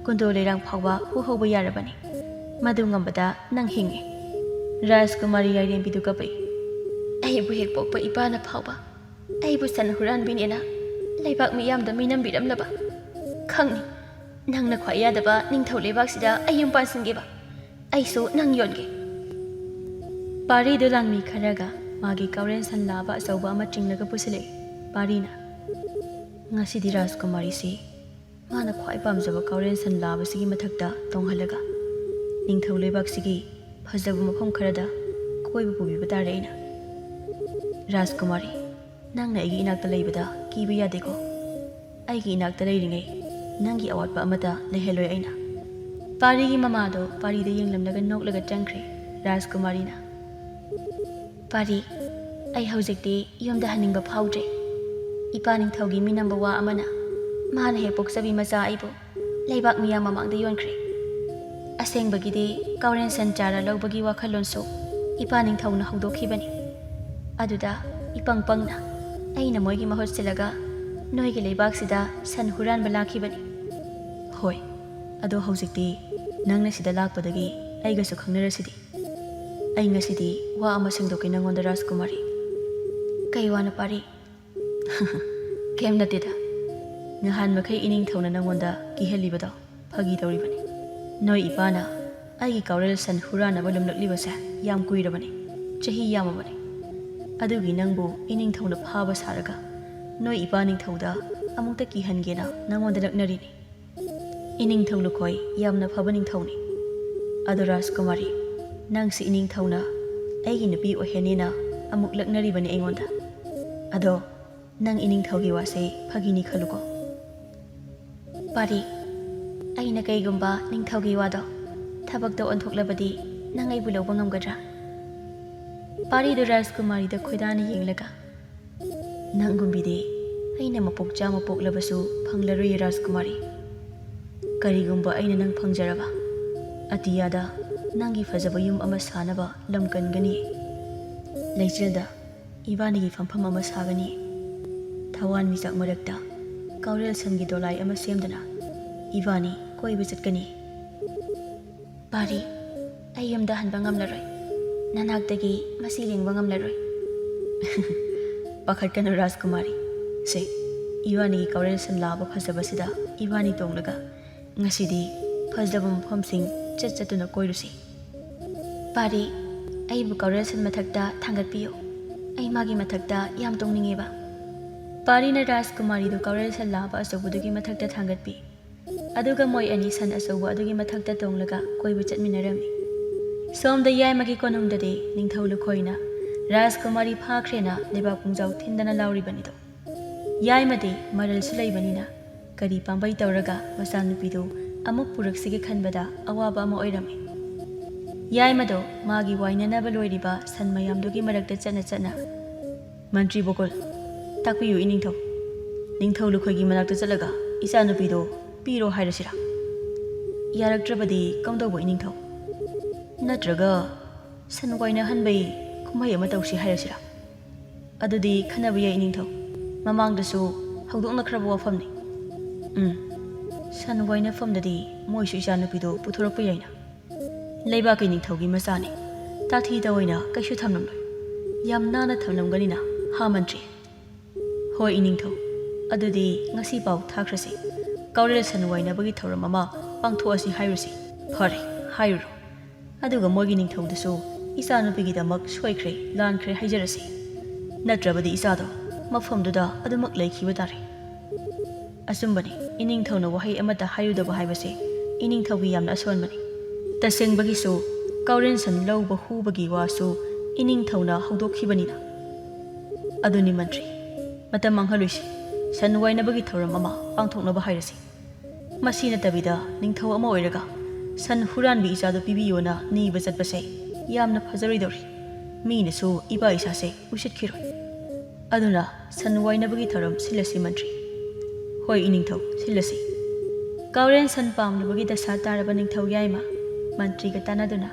ꯀꯨꯟꯗꯣ ꯂꯩꯔꯥꯡ ꯐꯥꯎꯕ ꯍꯨꯍꯧꯕ ꯌꯥꯔꯕꯅꯤ꯫ ꯃꯗꯨ ꯉꯝꯕꯗ ꯅꯪ ꯍꯤꯡꯉꯤ꯫ ꯔꯥꯖꯀꯨꯃꯥꯔꯤ ꯌꯥꯏꯔꯦꯝꯕꯤꯗꯨ ꯀꯞꯄꯛꯏ꯫ ꯑꯩꯕꯨ ꯍꯦꯛ ꯄꯣꯛꯄ ꯏꯄꯥꯅ ꯐꯥꯎꯕ ꯑꯩꯕꯨ ꯁꯟ ꯍꯨꯔꯥꯟꯕꯤꯅꯦꯅ ꯂꯩꯕꯥꯛ ꯃꯤꯌꯥꯝꯗ ꯃꯤꯅꯝꯕꯤꯔꯝꯂꯕ? ꯈꯪꯅꯤ, ꯅꯪꯅ ꯈ꯭ꯋꯥꯏ ꯌꯥꯗꯕ ꯅꯤꯡꯊꯧ ꯂꯩꯕꯥꯛꯁꯤꯗ ꯑꯩ ꯌꯨꯝ ꯄꯥꯟꯁꯤꯟꯒꯦꯕ꯫ ꯑꯩꯁꯨ ꯅꯪ ꯌꯣꯟꯒꯦ꯫ ꯄꯥꯔꯤꯗꯨ ꯂꯥꯟꯃꯤ ꯈꯔꯒ ꯃꯥꯒꯤ ꯀꯥꯎꯔꯦꯟ ꯁꯟ ꯂꯥꯕ ꯑꯆꯧꯕ ꯑꯃ ꯆꯤꯡꯂꯒ ꯄꯨꯁꯤꯜꯂꯛꯏ꯫ ꯄꯥꯔꯤꯅ, "ꯉꯁꯤꯗꯤ ꯔꯥꯖꯀꯨꯃꯥꯔꯤꯁꯤ ꯃꯥꯅ ꯈ꯭ꯋꯥꯏ ꯄꯥꯝꯖꯕ ꯀꯥꯎꯔꯦꯟ ꯁꯟ ꯂꯥꯕꯁꯤꯒꯤ ꯃꯊꯛꯇ ꯇꯣꯡꯍꯜꯂꯒ ꯅꯤꯡꯊꯧ ꯂꯩꯕꯥꯛꯁꯤꯒꯤ ꯐꯖꯕ ꯃꯐꯝ ꯈꯔꯗ ꯀꯣꯏꯕ ꯄꯨꯕꯤꯕ ꯇꯥꯔꯦ ꯑꯩꯅ꯫ ꯔꯥꯖꯀꯨꯃꯥꯔꯤ, ꯅꯪꯅ ꯑꯩꯒꯤ ꯏꯅꯥꯛꯇ ꯂꯩꯕꯗ ꯀꯤꯕ ꯌꯥꯗꯦꯀꯣ꯫ ꯑꯩꯒꯤ ꯏꯅꯥꯛꯇ ꯂꯩꯔꯤꯉꯩ ꯅꯪꯒꯤ ꯑꯋꯥꯠꯄ ꯑꯃꯠꯇ ꯂꯩꯍꯜꯂꯣꯏ ꯑꯩꯅ꯫ ꯄꯥꯔꯤꯒꯤ ꯃꯃꯥꯗꯣ ꯄꯥꯔꯤꯗ ꯌꯦꯡꯂꯝꯂꯒ ꯅꯣꯛꯂꯒ ꯆꯪꯈ꯭ꯔꯦ ꯔꯥꯖꯀꯨꯃꯥꯔꯤꯅ꯫ ꯄꯥꯔꯤ, ꯑꯩ ꯍꯧꯖꯤꯛꯇꯤ ꯌꯨꯝꯗ ꯍꯟꯅꯤꯡꯕ ꯐꯥꯎꯗ꯭ꯔꯦ꯫ ꯏꯄꯥ ꯅꯤꯡꯊꯧꯒꯤ ꯃꯤꯅꯝꯕ ꯋꯥ ꯑꯃꯅ ꯃꯥꯅ ꯍꯦꯛ ꯄꯣꯛꯆꯕꯤ ꯃꯆꯥ ꯑꯩꯕꯨ ꯂꯩꯕꯥꯛ ꯃꯤꯌꯥꯝ ꯃꯃꯥꯡꯗ ꯌꯣꯟꯈ꯭ꯔꯦ꯫ ꯑꯁꯦꯡꯕꯒꯤꯗꯤ ꯀꯥꯎꯔꯦꯟ ꯁꯟ ꯆꯥꯔꯥ ꯂꯧꯕꯒꯤ ꯋꯥꯈꯜꯂꯣꯟꯁꯨ ꯏꯄꯥ ꯅꯤꯡꯊꯧꯅ ꯍꯧꯗꯣꯛꯈꯤꯕꯅꯤ꯫ ꯑꯗꯨꯗ ꯏꯄꯪ ꯄꯪꯅ ꯑꯩꯅ ꯃꯣꯏꯒꯤ ꯃꯍꯨꯠ ꯁꯤꯜꯂꯒ ꯅꯣꯏꯒꯤ ꯂꯩꯕꯥꯛꯁꯤꯗ ꯁꯟ ꯍꯨꯔꯥꯟꯕ ꯂꯥꯛꯈꯤꯕꯅꯤ꯫ ꯍꯣꯏ, ꯑꯗꯣ ꯍꯧꯖꯤꯛꯇꯤ ꯅꯪꯅ ꯁꯤꯗ ꯂꯥꯛꯄꯗꯒꯤ ꯑꯩꯒꯁꯨ ꯈꯪꯅꯔꯁꯤꯗꯤ꯫ ꯑꯩ ꯉꯁꯤꯗꯤ ꯋꯥ ꯑꯃ ꯁꯦꯡꯗꯣꯛꯀꯦ ꯅꯪꯉꯣꯟꯗ, ꯔꯥꯖꯀꯨꯃꯥꯔꯤ꯫ ꯀꯩ ꯋꯥꯅꯣ ꯄꯥꯔꯤ? ꯀꯩꯝ ꯅꯠꯇꯦꯗ꯫ ꯅꯍꯥꯟ ꯃꯈꯩ ꯏꯅꯤꯡꯊꯧꯅ ꯅꯪꯉꯣꯟꯗ ꯀꯤꯍꯜꯂꯤꯕꯗꯣ ꯐꯥꯒꯤ ꯇꯧꯔꯤꯕꯅꯤ꯫ ꯅꯣꯏ ꯏꯄꯥꯅ ꯑꯩꯒꯤ ꯀꯥꯎꯔꯦꯜ ꯁꯟ ꯍꯨꯔꯥꯟꯅꯕ ꯂꯨꯝꯂꯛꯂꯤꯕꯁꯦ ꯌꯥꯝ ꯀꯨꯏꯔꯕꯅꯤ, ꯆꯍꯤ ꯌꯥꯝꯃꯕꯅꯤ꯫ ꯑꯗꯨꯒꯤ ꯅꯪꯕꯨ ꯏꯅꯤꯡꯊꯧꯅ ꯐꯥꯕ ꯁꯥꯔꯒ ꯅꯣꯏ ꯏꯄꯥ ꯅꯤꯡꯊꯧꯗ ꯑꯃꯨꯛꯇ ꯀꯤꯍꯟꯒꯦꯅ ꯅꯪꯉꯣꯟꯗ ꯂꯛꯅꯔꯤꯅꯤ꯫ ꯏꯅꯤꯡꯊꯧ ꯂꯨꯈꯣꯏ ꯌꯥꯝꯅ ꯐꯕ ꯅꯤꯡꯊꯧꯅꯤ꯫ ꯑꯗꯣ ꯔꯥꯖꯀꯨꯃꯥꯔꯤ, ꯅꯪꯁꯤ ꯏꯅꯤꯡꯊꯧꯅ ꯑꯩꯒꯤ ꯅꯨꯄꯤ ꯑꯣꯏꯍꯟꯅꯤꯅ ꯑꯃꯨꯛ ꯂꯛꯅꯔꯤꯕꯅꯤ ꯑꯩꯉꯣꯟꯗ꯫ ꯑꯗꯣ ꯅꯪ ꯏꯅꯤꯡꯊꯧꯒꯤ ꯋꯥꯁꯦ ꯐꯥꯒꯤꯅꯤ ꯈꯜꯂꯨꯀꯣ꯫ ꯄꯥꯔꯤ, ꯑꯩꯅ ꯀꯩꯒꯨꯝꯕ ꯅꯤꯡꯊꯧꯒꯤ ꯋꯥꯗꯣ ꯊꯕꯛꯇ ꯑꯣꯟꯊꯣꯛꯂꯕꯗꯤ ꯅꯪ ꯑꯩꯕꯨ ꯂꯧꯕ ꯉꯝꯒꯗ꯭ꯔꯥ? ꯄꯥꯔꯤꯗꯨ ꯔꯥꯖꯀꯨꯃꯥꯔꯤꯗ ꯈꯣꯏꯗꯥꯅ ꯌꯦꯡꯂꯒ, ꯅꯪꯒꯨꯝꯕꯤꯗꯤ ꯑꯩꯅ ꯃꯄꯣꯛ ꯆꯥꯝꯃ ꯄꯣꯛꯂꯕꯁꯨ ꯐꯪꯂꯔꯣꯏꯌꯦ ꯔꯥꯖꯀꯨꯃꯥꯔꯤ꯫ ꯀꯔꯤꯒꯨꯝꯕ ꯑꯩꯅ ꯅꯪ ꯐꯪꯖꯔꯕ, ꯑꯇꯤꯌꯥꯗ ꯅꯪꯒꯤ ꯐꯖꯕ ꯌꯨꯝ ꯑꯃ ꯁꯥꯅꯕ ꯂꯝ ꯀꯟꯒꯅꯤ꯫ ꯂꯩꯆꯤꯜꯗ ꯏꯕꯥꯅꯤꯒꯤ ꯐꯝꯐꯝ ꯑꯃ ꯁꯥꯒꯅꯤ꯫ ꯊꯋꯥꯟꯃꯤꯆꯥꯛ ꯃꯔꯛꯇ ꯀꯥꯎꯔꯦꯜ ꯁꯟꯒꯤ ꯗꯣꯂꯥꯏ ꯑꯃ ꯁꯦꯝꯗꯨꯅ ꯏꯕꯥꯅꯤ ꯀꯣꯏꯕ ꯆꯠꯀꯅꯤ꯫ ꯄꯥꯔꯤ, ꯑꯩ ꯌꯨꯝꯗ ꯍꯟꯕ ꯉꯝꯂꯔꯣꯏ꯫ ꯅꯅꯥꯛꯇꯒꯤ ꯃꯁꯤ ꯂꯦꯡꯕ ꯉꯝꯂꯔꯣꯏ꯫ ꯄꯥꯈꯠꯀꯅꯨ ꯔꯥꯖꯀꯨꯃꯥꯔꯤ꯫ ꯁꯦ, ꯏꯕꯥꯅꯤꯒꯤ ꯀꯥꯎꯔꯦꯜ ꯁꯟ ꯂꯥꯕ ꯐꯖꯕꯁꯤꯗ ꯏꯕꯥꯅꯤ ꯇꯣꯡꯂꯒ ꯉꯁꯤꯗꯤ ꯐꯖꯕ ꯃꯐꯝꯁꯤꯡ ꯆꯠ ꯆꯠꯇꯨꯅ ꯀꯣꯏꯔꯨꯁꯤ꯫ ꯄꯥꯔꯤ, ꯑꯩꯕꯨ ꯀꯥꯎꯔꯦꯜ ꯁꯟ ꯃꯊꯛꯇ ꯊꯥꯡꯒꯠꯄꯤꯌꯨ꯫ ꯑꯩ ꯃꯥꯒꯤ ꯃꯊꯛꯇ ꯌꯥꯝ ꯇꯣꯡꯅꯤꯡꯉꯦꯕ꯫ ꯄꯥꯔꯤꯅ ꯔꯥꯖꯀꯨꯃꯥꯔꯤꯗꯨ ꯀꯥꯎꯔꯦꯜ ꯁꯟ ꯂꯥꯕ ꯑꯆꯧꯕꯗꯨꯒꯤ ꯃꯊꯛꯇ ꯊꯥꯡꯒꯠꯄꯤ꯫ ꯑꯗꯨꯒ ꯃꯣꯏ ꯑꯅꯤ ꯁꯟ ꯑꯆꯧꯕ ꯑꯗꯨꯒꯤ ꯃꯊꯛꯇ ꯇꯣꯡꯂꯒ ꯀꯣꯏꯕ ꯆꯠꯃꯤꯟꯅꯔꯝꯃꯤ꯫ ꯁꯣꯝꯗ ꯌꯥꯏꯃꯒꯤ ꯀꯣꯅꯨꯡꯗꯗꯤ ꯅꯤꯡꯊꯧ ꯂꯨꯈꯣꯏꯅ ꯔꯥꯖꯀꯨꯃꯥꯔꯤ ꯐꯥꯈ꯭ꯔꯦꯅ ꯂꯩꯕꯥꯛ ꯄꯨꯡꯖꯥꯎ ꯊꯤꯟꯗꯅ ꯂꯥꯎꯔꯤꯕꯅꯤꯗꯣ꯫ ꯌꯥꯏꯃꯗꯤ ꯃꯔꯜꯁꯨ ꯂꯩꯕꯅꯤꯅ ꯀꯔꯤ ꯄꯥꯝꯕꯩ ꯇꯧꯔꯒ ꯃꯆꯥꯅꯨꯄꯤꯗꯨ ꯑꯃꯨꯛ ꯄꯨꯔꯛꯁꯤꯒꯦ ꯈꯟꯕꯗ ꯑꯋꯥꯕ ꯑꯃ ꯑꯣꯏꯔꯝꯃꯤ꯫ ꯌꯥꯏꯃꯗꯣ ꯃꯥꯒꯤ ꯋꯥꯏꯅꯅꯕ ꯂꯣꯏꯔꯤꯕ ꯁꯟ ꯃꯌꯥꯝꯗꯨꯒꯤ ꯃꯔꯛꯇ ꯆꯠꯅ ꯆꯠꯅ, "ꯃꯟꯇ꯭ꯔꯤ ꯕꯣꯀꯨꯜ, ꯇꯥꯛꯄꯤꯌꯨ ꯏꯅꯤꯡꯊꯧ꯫ ꯅꯤꯡꯊꯧ ꯂꯨꯈꯣꯏꯒꯤ ꯃꯅꯥꯛꯇ ꯆꯠꯂꯒ ꯏꯆꯥꯅꯨꯄꯤꯗꯣ ꯄꯤꯔꯣ ꯍꯥꯏꯔꯁꯤꯔꯥ? ꯌꯥꯔꯛꯇ꯭ꯔꯕꯗꯤ ꯀꯝꯗꯧꯕ ꯏꯅꯤꯡꯊꯧ? ꯅꯠꯇ꯭ꯔꯒ ꯁꯟ ꯋꯥꯏꯅꯍꯟꯕꯩ ꯀꯨꯝꯍꯩ ꯑꯃ ꯇꯧꯁꯤ ꯍꯥꯏꯔꯁꯤꯔꯥ? ꯑꯗꯨꯗꯤ ꯈꯟꯅꯕ ꯌꯥꯏ ꯏꯅꯤꯡꯊꯧ꯫ ꯃꯃꯥꯡꯗꯁꯨ ꯍꯧꯗꯣꯛꯅꯈ꯭ꯔꯕ ꯋꯥꯐꯝꯅꯤ꯫ ꯎꯝ, ꯁꯟ ꯋꯥꯏꯅꯐꯝꯗꯗꯤ ꯃꯣꯏꯁꯨ ꯏꯆꯥꯅꯨꯄꯤꯗꯣ ꯄꯨꯊꯣꯔꯛꯄ ꯌꯥꯏꯅ꯫ ꯂꯩꯕꯥꯛꯀꯤ ꯅꯤꯡꯊꯧꯒꯤ ꯃꯆꯥꯅꯤ꯫ ꯇꯥꯊꯤ ꯇꯧꯑꯣꯏꯅ ꯀꯩꯁꯨ ꯊꯝꯂꯝꯂꯣꯏ꯫ ꯌꯥꯝ ꯅꯥꯟꯅ ꯊꯝꯂꯝꯒꯅꯤꯅ, ꯍꯥ ꯃꯟꯇ꯭ꯔꯤ?" "ꯍꯣꯏ ꯏꯅꯤꯡꯊꯧ꯫ ꯑꯗꯨꯗꯤ ꯉꯁꯤ ꯄꯥꯎ ꯊꯥꯈ꯭ꯔꯁꯤ꯫ ꯀꯥꯎꯔꯦꯜ ꯁꯟ ꯋꯥꯏꯅꯕꯒꯤ ꯊꯧꯔꯝ ꯑꯃ ꯄꯥꯡꯊꯣꯛꯑꯁꯤ ꯍꯥꯏꯔꯨꯁꯤ꯫ ꯐꯔꯦ, ꯍꯥꯏꯔꯨꯔꯣ꯫ ꯑꯗꯨꯒ ꯃꯣꯏꯒꯤ ꯅꯤꯡꯊꯧꯗꯁꯨ ꯏꯆꯥꯅꯨꯄꯤꯒꯤꯗꯃꯛ ꯁꯣꯏꯈ꯭ꯔꯦ, ꯂꯥꯟꯈ꯭ꯔꯦ ꯍꯥꯏꯖꯔꯁꯤ꯫ ꯅꯠꯇ꯭ꯔꯕꯗꯤ ꯏꯆꯥꯗꯣ ꯃꯐꯝꯗꯨꯗ ꯑꯗꯨꯃꯛ ꯂꯩꯈꯤꯕ ꯇꯥꯔꯦ꯫" ꯑꯆꯨꯝꯕꯅꯤ, ꯏꯅꯤꯡꯊꯧꯅ ꯋꯥꯍꯩ ꯑꯃꯠꯇ ꯍꯥꯏꯔꯨꯗꯕ ꯍꯥꯏꯕꯁꯦ ꯏꯅꯤꯡꯊꯧꯒꯤ ꯌꯥꯝꯅ ꯑꯁꯣꯟꯕꯅꯤ꯫ ꯇꯁꯦꯡꯕꯒꯤꯁꯨ ꯀꯥꯎꯔꯦꯟ ꯁꯟ ꯂꯧꯕ ꯍꯨꯕꯒꯤ ꯋꯥꯁꯨ ꯏꯅꯤꯡꯊꯧꯅ ꯍꯧꯗꯣꯛꯈꯤꯕꯅꯤꯅ꯫ ꯑꯗꯨꯅꯤ ꯃꯟꯇ꯭ꯔꯤ, ꯃꯇꯝ ꯃꯥꯡꯍꯜꯂꯣꯏꯁꯤ꯫ ꯁꯟ ꯋꯥꯏꯅꯕꯒꯤ ꯊꯧꯔꯝ ꯑꯃ ꯄꯥꯡꯊꯣꯛꯅꯕ ꯍꯥꯏꯔꯁꯤ꯫ ꯃꯁꯤ ꯅꯠꯇꯕꯤꯗ ꯅꯤꯡꯊꯧ ꯑꯃ ꯑꯣꯏꯔꯒ ꯁꯟ ꯍꯨꯔꯥꯟꯕꯤ ꯏꯆꯥꯗꯨ ꯄꯤꯕꯤꯌꯣꯅ ꯅꯤꯕ ꯆꯠꯄꯁꯦ ꯌꯥꯝꯅ ꯐꯖꯔꯣꯏꯗꯧꯔꯤ꯫ ꯃꯤꯅꯁꯨ ꯏꯄꯥ ꯏꯆꯥꯁꯦ ꯎꯁꯤꯠꯈꯤꯔꯣꯏ꯫ ꯑꯗꯨꯅ ꯁꯟ ꯋꯥꯏꯅꯕꯒꯤ ꯊꯧꯔꯝ ꯁꯤꯜꯂꯁꯤ ꯃꯟꯇ꯭ꯔꯤ꯫ ꯍꯣꯏ ꯏꯅꯤꯡꯊꯧ, ꯁꯤꯜꯂꯁꯤ꯫ ꯀꯥꯎꯔꯦꯟ ꯁꯟ ꯄꯥꯝꯂꯨꯕꯒꯤ ꯗꯁꯥ ꯇꯥꯔꯕ ꯅꯤꯡꯊꯧ ꯌꯥꯏꯃ ꯃꯟꯇ꯭ꯔꯤꯒ ꯇꯥꯟꯅꯗꯨꯅ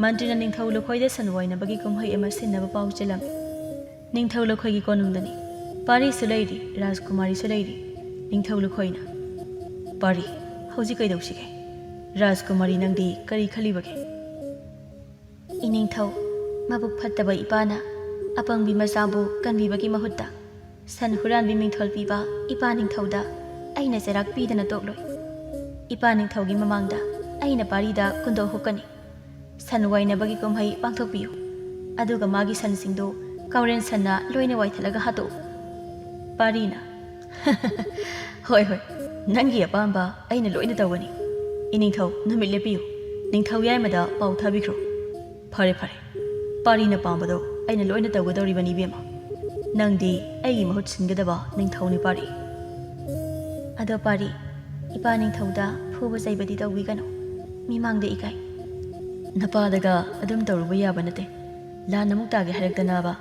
ꯃꯟꯇ꯭ꯔꯤꯅ ꯅꯤꯡꯊꯧ ꯂꯨꯈꯣꯏꯗ ꯁꯟ ꯋꯥꯏꯅꯕꯒꯤ ꯀꯨꯝꯍꯩ ꯑꯃ ꯁꯤꯟꯅꯕ ꯄꯥꯎ ꯆꯦꯜꯂꯝꯃꯤ꯫ ꯅꯤꯡꯊꯧ ꯂꯨꯈꯣꯏꯒꯤ ꯀꯣꯅꯨꯡꯗꯅꯤ꯫ ꯄꯥꯔꯤꯁꯨ ꯂꯩꯔꯤ, ꯔꯥꯖꯀꯨꯃꯥꯔꯤꯁꯨ ꯂꯩꯔꯤ꯫ ꯅꯤꯡꯊꯧ ꯂꯨꯈꯣꯏꯅ, "ꯄꯥꯔꯤ, ꯍꯧꯖꯤꯛ ꯀꯩꯗꯧꯁꯤꯒꯦ? ꯔꯥꯖꯀꯨꯃꯥꯔꯤ, ꯅꯪꯗꯤ ꯀꯔꯤ ꯈꯜꯂꯤꯕꯒꯦ?" "ꯏꯅꯤꯡꯊꯧ, ꯃꯕꯨꯛ ꯐꯠꯇꯕ ꯏꯄꯥꯅ ꯑꯄꯪꯕꯤ ꯃꯆꯥꯕꯨ ꯀꯟꯕꯤꯕꯒꯤ ꯃꯍꯨꯠꯇ ꯁꯟ ꯍꯨꯔꯥꯟꯕꯤ ꯃꯤꯡꯊꯣꯜ ꯄꯤꯕ ꯏꯄꯥ ꯅꯤꯡꯊꯧꯗ ꯑꯩꯅ ꯆꯩꯔꯥꯛ ꯄꯤꯗꯅ ꯇꯣꯛꯂꯣꯏ꯫ ꯏꯄꯥ ꯅꯤꯡꯊꯧꯒꯤ ꯃꯃꯥꯡꯗ ꯑꯩꯅ ꯄꯥꯔꯤꯗ ꯀꯨꯟꯗꯣꯛ ꯍꯨꯛꯀꯅꯤ꯫ ꯁꯟ ꯋꯥꯏꯅꯕꯒꯤ ꯀꯨꯝꯍꯩ ꯄꯥꯡꯊꯣꯛꯄꯤꯌꯨ꯫ ꯑꯗꯨꯒ ꯃꯥꯒꯤ ꯁꯟꯁꯤꯡꯗꯨ ꯀꯥꯎꯔꯦꯟ ꯁꯟꯅ ꯂꯣꯏꯅ ꯋꯥꯏꯊꯠꯂꯒ ꯍꯥꯠꯇꯣꯛꯎ꯫" ꯄꯥꯔꯤꯅ, "ꯍꯣꯏ, ꯍꯣꯏ, ꯅꯪꯒꯤ ꯑꯄꯥꯝꯕ ꯑꯩꯅ ꯂꯣꯏꯅ ꯇꯧꯒꯅꯤ꯫ ꯏꯅꯤꯡꯊꯧ, ꯅꯨꯃꯤꯠ ꯂꯦꯞꯄꯤꯌꯨ꯫ ꯅꯤꯡꯊꯧ ꯌꯥꯏꯃꯗ ꯄꯥꯎ ꯊꯥꯕꯤꯈ꯭ꯔꯣ꯫ ꯐꯔꯦ, ꯐꯔꯦ꯫ ꯄꯥꯔꯤꯅ ꯄꯥꯝꯕꯗꯣ ꯑꯩꯅ ꯂꯣꯏꯅ ꯇꯧꯒꯗꯧꯔꯤꯕꯅꯤ, ꯏꯕꯦꯝꯃ꯫ ꯅꯪꯗꯤ ꯑꯩꯒꯤ ꯃꯍꯨꯠ ꯁꯤꯟꯒꯗꯕ ꯅꯤꯡꯊꯧꯅꯤ, ꯄꯥꯔꯤ꯫ ꯑꯗꯣ ꯄꯥꯔꯤ, ꯏꯄꯥ ꯅꯤꯡꯊꯧꯗ ꯐꯨꯕ ꯆꯩꯕꯗꯤ ꯇꯧꯕꯤꯒꯅꯨ꯫ ꯃꯤꯃꯥꯡꯗ ꯏꯀꯥꯏ꯫ ꯅꯄꯥꯗꯒ ꯑꯗꯨꯝ ꯇꯧꯔꯨꯕ ꯌꯥꯕ ꯅꯠꯇꯦ꯫ ꯂꯥꯟ ꯑꯃꯨꯛ ꯇꯥꯒꯦ ꯍꯥꯏꯔꯛꯇꯅꯕ꯫"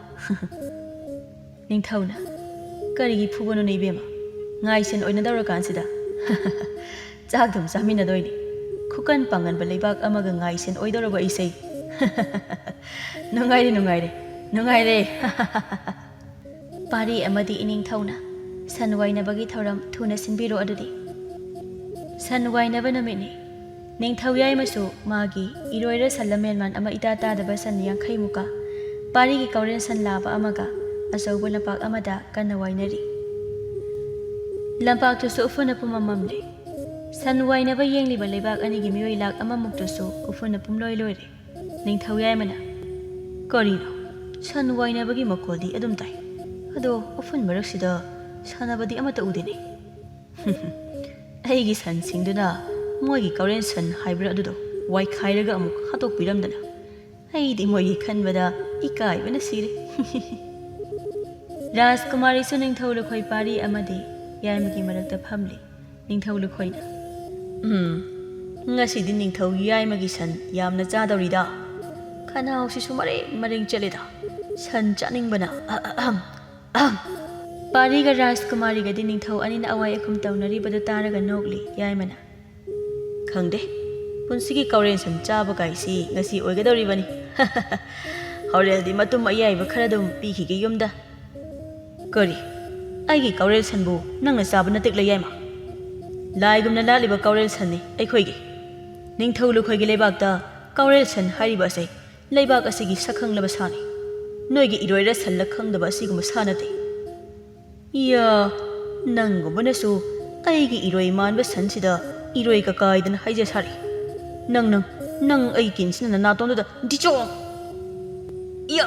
ꯅꯤꯡꯊꯧꯅ, "ꯀꯔꯤꯒꯤ ꯐꯨꯕꯅꯣꯅꯦ, ꯏꯕꯦꯝꯃ? ꯉꯥꯏꯁꯦꯟ ꯑꯣꯏꯅꯗꯧꯔꯀꯥꯟꯁꯤꯗ꯫ ꯆꯥꯛ ꯑꯗꯨꯝ ꯆꯥꯃꯤꯟꯅꯗꯣꯏꯅꯤ꯫ ꯈꯨꯀꯟ ꯄꯥꯡꯒꯟꯕ ꯂꯩꯕꯥꯛ ꯑꯃꯒ ꯉꯥꯏꯁꯦꯟ ꯑꯣꯏꯗꯧꯔꯕ ꯑꯩꯁꯦ꯫ ꯅꯨꯡꯉꯥꯏꯔꯦ, ꯅꯨꯡꯉꯥꯏꯔꯦ, ꯅꯨꯡꯉꯥꯏꯔꯦ꯫" ꯄꯥꯔꯤ ꯑꯃꯗꯤ ꯏꯅꯤꯡꯊꯧꯅ ꯁꯟ ꯋꯥꯏꯅꯕꯒꯤ ꯊꯧꯔꯝ ꯊꯨꯅ ꯁꯤꯟꯕꯤꯔꯣ ꯑꯗꯨꯗꯤ꯫ ꯁꯟ ꯋꯥꯏꯅꯕ ꯅꯨꯃꯤꯠꯅꯤ꯫ ꯅꯤꯡꯊꯧ ꯌꯥꯏꯃꯁꯨ ꯃꯥꯒꯤ ꯏꯔꯣꯏꯔ ꯁꯜꯂ ꯃꯦꯟꯃꯥꯟ ꯑꯃ ꯏꯇꯥ ꯇꯥꯗꯕ ꯁꯟ ꯌꯥꯡꯈꯩꯃꯨꯛꯀ ꯄꯥꯔꯤꯒꯤ ꯀꯧꯔꯦꯟ ꯁꯟ ꯂꯥꯕ ꯑꯃꯒ ꯑꯆꯧꯕ ꯂꯝꯄꯥꯛ ꯑꯃꯗ ꯀꯟꯅ ꯋꯥꯏꯅꯔꯤ꯫ ꯂꯝꯄꯥꯛꯇꯨꯁꯨ ꯎꯐꯨꯟꯅ ꯄꯨꯝꯃꯝꯃꯝꯂꯦ꯫ ꯁꯟ ꯋꯥꯏꯅꯕ ꯌꯦꯡꯂꯤꯕ ꯂꯩꯕꯥꯛ ꯑꯅꯤꯒꯤ ꯃꯤꯑꯣꯏ ꯂꯥꯛ ꯑꯃꯃꯨꯛꯇꯨꯁꯨ ꯎꯐꯨꯟꯅ ꯄꯨꯝꯂꯣꯏ ꯂꯣꯏꯔꯦ꯫ ꯅꯤꯡꯊꯧ ꯌꯥꯏꯃꯅ, "ꯀꯔꯤꯅꯣ? ꯁꯟ ꯋꯥꯏꯅꯕꯒꯤ ꯃꯈꯣꯜꯗꯤ ꯑꯗꯨꯝ ꯇꯥꯏ꯫ ꯑꯗꯣ ꯎꯐꯨꯟ ꯃꯔꯛꯁꯤꯗ ꯁꯥꯟꯅꯕꯗꯤ ꯑꯃꯠꯇ ꯎꯗꯦꯅꯦ꯫" "ꯑꯩꯒꯤ ꯁꯟꯁꯤꯡꯗꯨꯅ ꯃꯣꯏꯒꯤ ꯀꯧꯔꯦꯟ ꯁꯟ ꯍꯥꯏꯕ꯭ꯔꯥ ꯑꯗꯨꯗꯣ ꯋꯥꯏꯈꯥꯏꯔꯒ ꯑꯃꯨꯛ ꯍꯥꯠꯇꯣꯛꯄꯤꯔꯝꯗꯅ ꯑꯩꯗꯤ ꯃꯣꯏꯒꯤ ꯈꯟꯕꯗ ꯏꯀꯥꯏꯕꯅ ꯁꯤꯔꯦ꯫" ꯔꯥꯖꯀꯨꯃꯥꯔꯤꯁꯨ ꯅꯤꯡꯊꯧ ꯂꯨꯈꯣꯏ ꯄꯥꯔꯤ ꯑꯃꯗꯤ ꯌꯥꯏꯃꯒꯤ ꯃꯔꯛꯇ ꯐꯝꯂꯤ꯫ ꯅꯤꯡꯊꯧ ꯂꯨꯈꯣꯏꯅ, "ꯎꯝ, ꯉꯁꯤꯗꯤ ꯅꯤꯡꯊꯧ ꯌꯥꯏꯃꯒꯤ ꯁꯟ ꯌꯥꯝꯅ ꯆꯥꯗꯧꯔꯤꯗ꯫ ꯈꯅꯥꯎꯁꯤꯁꯨ ꯃꯔꯦꯡ ꯃꯔꯦꯡ ꯆꯠꯂꯦꯗ꯫ ꯁꯟ ꯆꯥꯅꯤꯡꯕꯅ꯫ ꯑꯍꯝ, ꯑꯍꯝ꯫" ꯄꯥꯔꯤꯒ ꯔꯥꯖꯀꯨꯃꯥꯔꯤꯒꯗꯤ ꯅꯤꯡꯊꯧ ꯑꯅꯤꯅ ꯑꯋꯥꯏ ꯑꯈꯨꯝ ꯇꯧꯅꯔꯤꯕꯗꯨ ꯇꯥꯔꯒ ꯅꯣꯛꯂꯤ꯫ ꯌꯥꯏꯃꯅ, "ꯈꯪꯗꯦ, ꯄꯨꯟꯁꯤꯒꯤ ꯀꯧꯔꯦꯟ ꯁꯟ ꯆꯥꯕ ꯀꯥꯏꯁꯤ ꯉꯁꯤ ꯑꯣꯏꯒꯗꯧꯔꯤꯕꯅꯤ꯫ ꯍꯣꯔꯦꯟꯗꯤ ꯃꯇꯨꯝ ꯑꯌꯥꯏꯕ ꯈꯔ ꯑꯗꯨꯝ ꯄꯤꯈꯤꯒꯦ ꯌꯨꯝꯗ꯫" "ꯀꯔꯤ? ꯑꯩꯒꯤ ꯀꯧꯔꯦꯜ ꯁꯟꯕꯨ ꯅꯪꯅ ꯆꯥꯕ ꯅꯇꯤꯛ ꯂꯩ, ꯌꯥꯏꯃ? ꯂꯥꯏꯒꯨꯝꯅ ꯂꯥꯠꯂꯤꯕ ꯀꯧꯔꯦꯜ ꯁꯟꯅꯤ ꯑꯩꯈꯣꯏꯒꯤ꯫ ꯅꯤꯡꯊꯧ ꯂꯨꯈꯣꯏꯒꯤ ꯂꯩꯕꯥꯛꯇ ꯀꯧꯔꯦꯜ ꯁꯟ ꯍꯥꯏꯔꯤꯕ ꯑꯁꯦ ꯂꯩꯕꯥꯛ ꯑꯁꯤꯒꯤ ꯁꯛꯈꯪꯂꯕ ꯁꯥꯅꯤ꯫ ꯅꯣꯏꯒꯤ ꯏꯔꯣꯏꯔ ꯁꯜꯂ ꯈꯪꯗꯕ ꯑꯁꯤꯒꯨꯝꯕ ꯁꯥ ꯅꯠꯇꯦ꯫" "ꯏꯌꯥ, ꯅꯪꯒꯨꯝꯕꯅꯁꯨ ꯑꯩꯒꯤ ꯏꯔꯣꯏ ꯃꯥꯟꯕ ꯁꯟꯁꯤꯗ ꯏꯔꯣꯏ ꯀꯀꯥꯏꯗꯅ ꯍꯥꯏꯖ ꯁꯥꯔꯤ꯫ ꯅꯪ, ꯅꯪ, ꯅꯪ ꯑꯩ ꯀꯤꯟꯁꯤꯅ ꯅꯅꯥꯇꯣꯟꯗꯨꯗ ꯗꯤꯆꯣꯡ! ꯏꯌꯥ!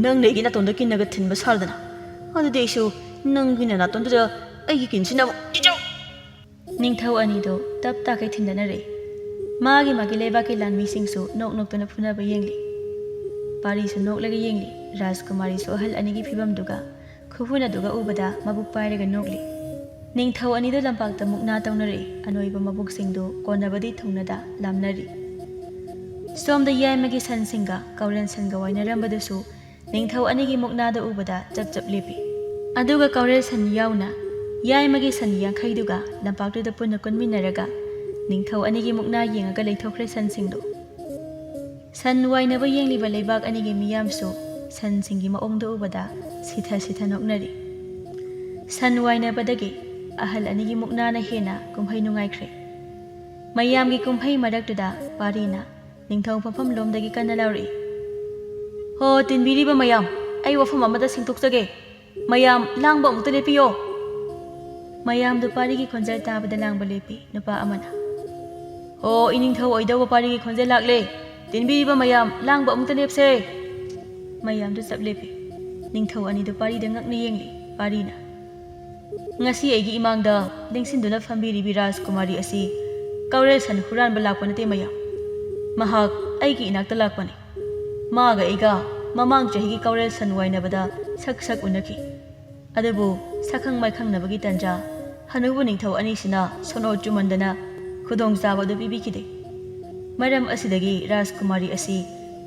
ꯅꯪꯅ ꯑꯩꯒꯤ ꯅꯥꯇꯣꯟꯗ ꯀꯤꯟꯅꯒ ꯊꯤꯟꯕ ꯁꯥꯗꯅ꯫ ꯑꯗꯨꯗꯤ ꯑꯩꯁꯨ ꯅꯪꯒꯤ ꯅꯅꯥꯇꯣꯟꯗꯨꯗ ꯑꯩꯒꯤ ꯀꯤꯟꯁꯤꯅ ꯑꯃꯨꯛ ꯏꯆꯧ꯫ ꯅꯤꯡꯊꯧ ꯑꯅꯤꯗꯣ ꯇꯞ ꯇꯥꯈꯩ ꯊꯤꯟꯗꯅꯔꯦ꯫ ꯃꯥꯒꯤ ꯃꯥꯒꯤ ꯂꯩꯕꯥꯛꯀꯤ ꯂꯥꯟꯃꯤꯁꯤꯡꯁꯨ ꯅꯣꯛ ꯅꯣꯛꯇꯅ ꯐꯨꯅꯕ ꯌꯦꯡꯂꯤ꯫ ꯄꯥꯔꯤꯁꯨ ꯅꯣꯛꯂꯒ ꯌꯦꯡꯂꯤ꯫ ꯔꯥꯖꯀꯨꯃꯥꯔꯤꯁꯨ ꯑꯍꯜ ꯑꯅꯤꯒꯤ ꯐꯤꯕꯝꯗꯨꯒ ꯈꯨꯐꯨꯅꯗꯨꯒ ꯎꯕꯗ ꯃꯕꯨꯛ ꯄꯥꯏꯔꯒ ꯅꯣꯛꯂꯤ꯫ ꯅꯤꯡꯊꯧ ꯑꯅꯤꯗꯣ ꯂꯝꯄꯥꯛꯇ ꯃꯨꯛꯅꯥ ꯇꯧꯅꯔꯛꯏ꯫ ꯑꯅꯣꯏꯕ ꯃꯕꯨꯛꯁꯤꯡꯗꯨ ꯀꯣꯟꯅꯕꯗꯤ ꯊꯨꯡꯅꯗ ꯂꯥꯝꯅꯔꯤ꯫ ꯁꯣꯝꯗ ꯌꯥꯏꯃꯒꯤ ꯁꯟꯁꯤꯡꯒ ꯀꯥꯎꯔꯦꯟ ꯁꯟꯒ ꯋꯥꯏꯅꯔꯝꯕꯗꯨꯁꯨ ꯅꯤꯡꯊꯧ ꯑꯅꯤꯒꯤ ꯃꯨꯛꯅꯥꯗ ꯎꯕꯗ ꯆꯞ ꯆꯞ ꯂꯦꯞꯄꯤ꯫ ꯑꯗꯨꯒ ꯀꯥꯎꯔꯦꯟ ꯁꯟ ꯌꯥꯎꯅ ꯌꯥꯏꯃꯒꯤ ꯁꯟ ꯌꯥꯡꯈꯩꯗꯨꯒ ꯂꯝꯄꯥꯛꯇꯨꯗ ꯄꯨꯟꯅ ꯀꯨꯟꯃꯤꯟꯅꯔꯒ ꯅꯤꯡꯊꯧ ꯑꯅꯤꯒꯤ ꯃꯨꯛꯅꯥ ꯌꯦꯡꯉꯒ ꯂꯩꯊꯣꯛꯈ꯭ꯔꯦ ꯁꯟꯁꯤꯡꯗꯨ꯫ ꯁꯟ ꯋꯥꯏꯅꯕ ꯌꯦꯡꯂꯤꯕ ꯂꯩꯕꯥꯛ ꯑꯅꯤꯒꯤ ꯃꯤꯌꯥꯝꯁꯨ ꯁꯟꯁꯤꯡꯒꯤ ꯃꯑꯣꯡꯗ ꯎꯕꯗ ꯁꯤꯊ ꯁꯤꯊ ꯅꯣꯛꯅꯔꯤ꯫ ꯁꯟ ꯋꯥꯏꯅꯕꯗꯒꯤ ꯑꯍꯜ ꯑꯅꯤꯒꯤ ꯃꯨꯛꯅꯥꯅ ꯍꯦꯟꯅ ꯀꯨꯝꯍꯩ ꯅꯨꯡꯉꯥꯏꯈ꯭ꯔꯦ꯫ ꯃꯌꯥꯝꯒꯤ ꯀꯨꯝꯍꯩ ꯃꯔꯛꯇꯨꯗ ꯄꯥꯔꯤꯅ ꯅꯤꯡꯊꯧ ꯐꯝꯐꯝ ꯂꯣꯝꯗꯒꯤ ꯀꯟꯅ ꯂꯥꯎꯔꯛꯏ, "ꯍꯣ, ꯇꯤꯟꯕꯤꯔꯤꯕ ꯃꯌꯥꯝ, ꯑꯩ ꯋꯥꯐꯝ ꯑꯃꯗ ꯁꯤꯡꯊꯣꯛꯆꯒꯦ꯫ ꯃꯌꯥꯝ ꯂꯥꯡꯕ ꯑꯃꯨꯛꯇ ꯂꯦꯞꯄꯤꯌꯣ!" ꯃꯌꯥꯝꯗꯨ ꯄꯥꯔꯤꯒꯤ ꯈꯣꯟꯖꯦꯜ ꯇꯥꯕꯗ ꯂꯥꯡꯕ ꯂꯦꯞꯄꯤ꯫ ꯅꯨꯄꯥ ꯑꯃꯅ, "ꯍꯣ, ꯏꯅꯤꯡꯊꯧ ꯑꯣꯏꯗꯧꯕ ꯄꯥꯔꯤꯒꯤ ꯈꯣꯟꯖꯦꯜ ꯂꯥꯛꯂꯦ꯫ ꯇꯤꯟꯕꯤꯔꯤꯕ ꯃꯌꯥꯝ ꯂꯥꯡꯕ ꯑꯃꯨꯛꯇ ꯂꯦꯞꯁꯦ!" ꯃꯌꯥꯝꯗꯨ ꯆꯞ ꯂꯦꯞꯄꯤ꯫ ꯅꯤꯡꯊꯧ ꯑꯅꯤꯗꯨ ꯄꯥꯔꯤꯗ ꯉꯛꯅ ꯌꯦꯡꯂꯤ꯫ ꯄꯥꯔꯤꯅ, "ꯉꯁꯤ ꯑꯩꯒꯤ ꯏꯃꯥꯡꯗ ꯂꯦꯡꯁꯤꯟꯗꯨꯅ ꯐꯝꯕꯤꯔꯤꯕꯤ ꯔꯥꯖꯀꯨꯃꯥꯔꯤ ꯑꯁꯤ ꯀꯥꯎꯔꯦꯜ ꯁꯟ ꯍꯨꯔꯥꯟꯕ ꯂꯥꯛꯄ ꯅꯠꯇꯦ ꯃꯌꯥꯝ꯫ ꯃꯍꯥꯛ ꯑꯩꯒꯤ ꯏꯅꯥꯛꯇ ꯂꯥꯛꯄꯅꯤ꯫ ꯃꯥꯒ ꯑꯩꯒ ꯃꯃꯥꯡ ꯆꯍꯤꯒꯤ ꯀꯥꯎꯔꯦꯜ ꯁꯟ ꯋꯥꯏꯅꯕꯗ ꯁꯛ ꯁꯛ ꯎꯅꯈꯤ꯫ ꯑꯗꯨꯕꯨ ꯁꯛꯈꯪ ꯃꯥꯏꯈꯪꯅꯕꯒꯤ ꯇꯟꯖꯥ ꯍꯅꯨꯕ ꯅꯤꯡꯊꯧ ꯑꯅꯤꯁꯤꯅ ꯁꯣꯅꯣ ꯆꯨꯃꯟꯗꯅ ꯈꯨꯗꯣꯡꯆꯥꯕ ꯑꯗꯨ ꯄꯤꯕꯤꯈꯤꯗꯦ꯫ ꯃꯔꯝ ꯑꯁꯤꯗꯒꯤ ꯔꯥꯖꯀꯨꯃꯥꯔꯤ ꯑꯁꯤ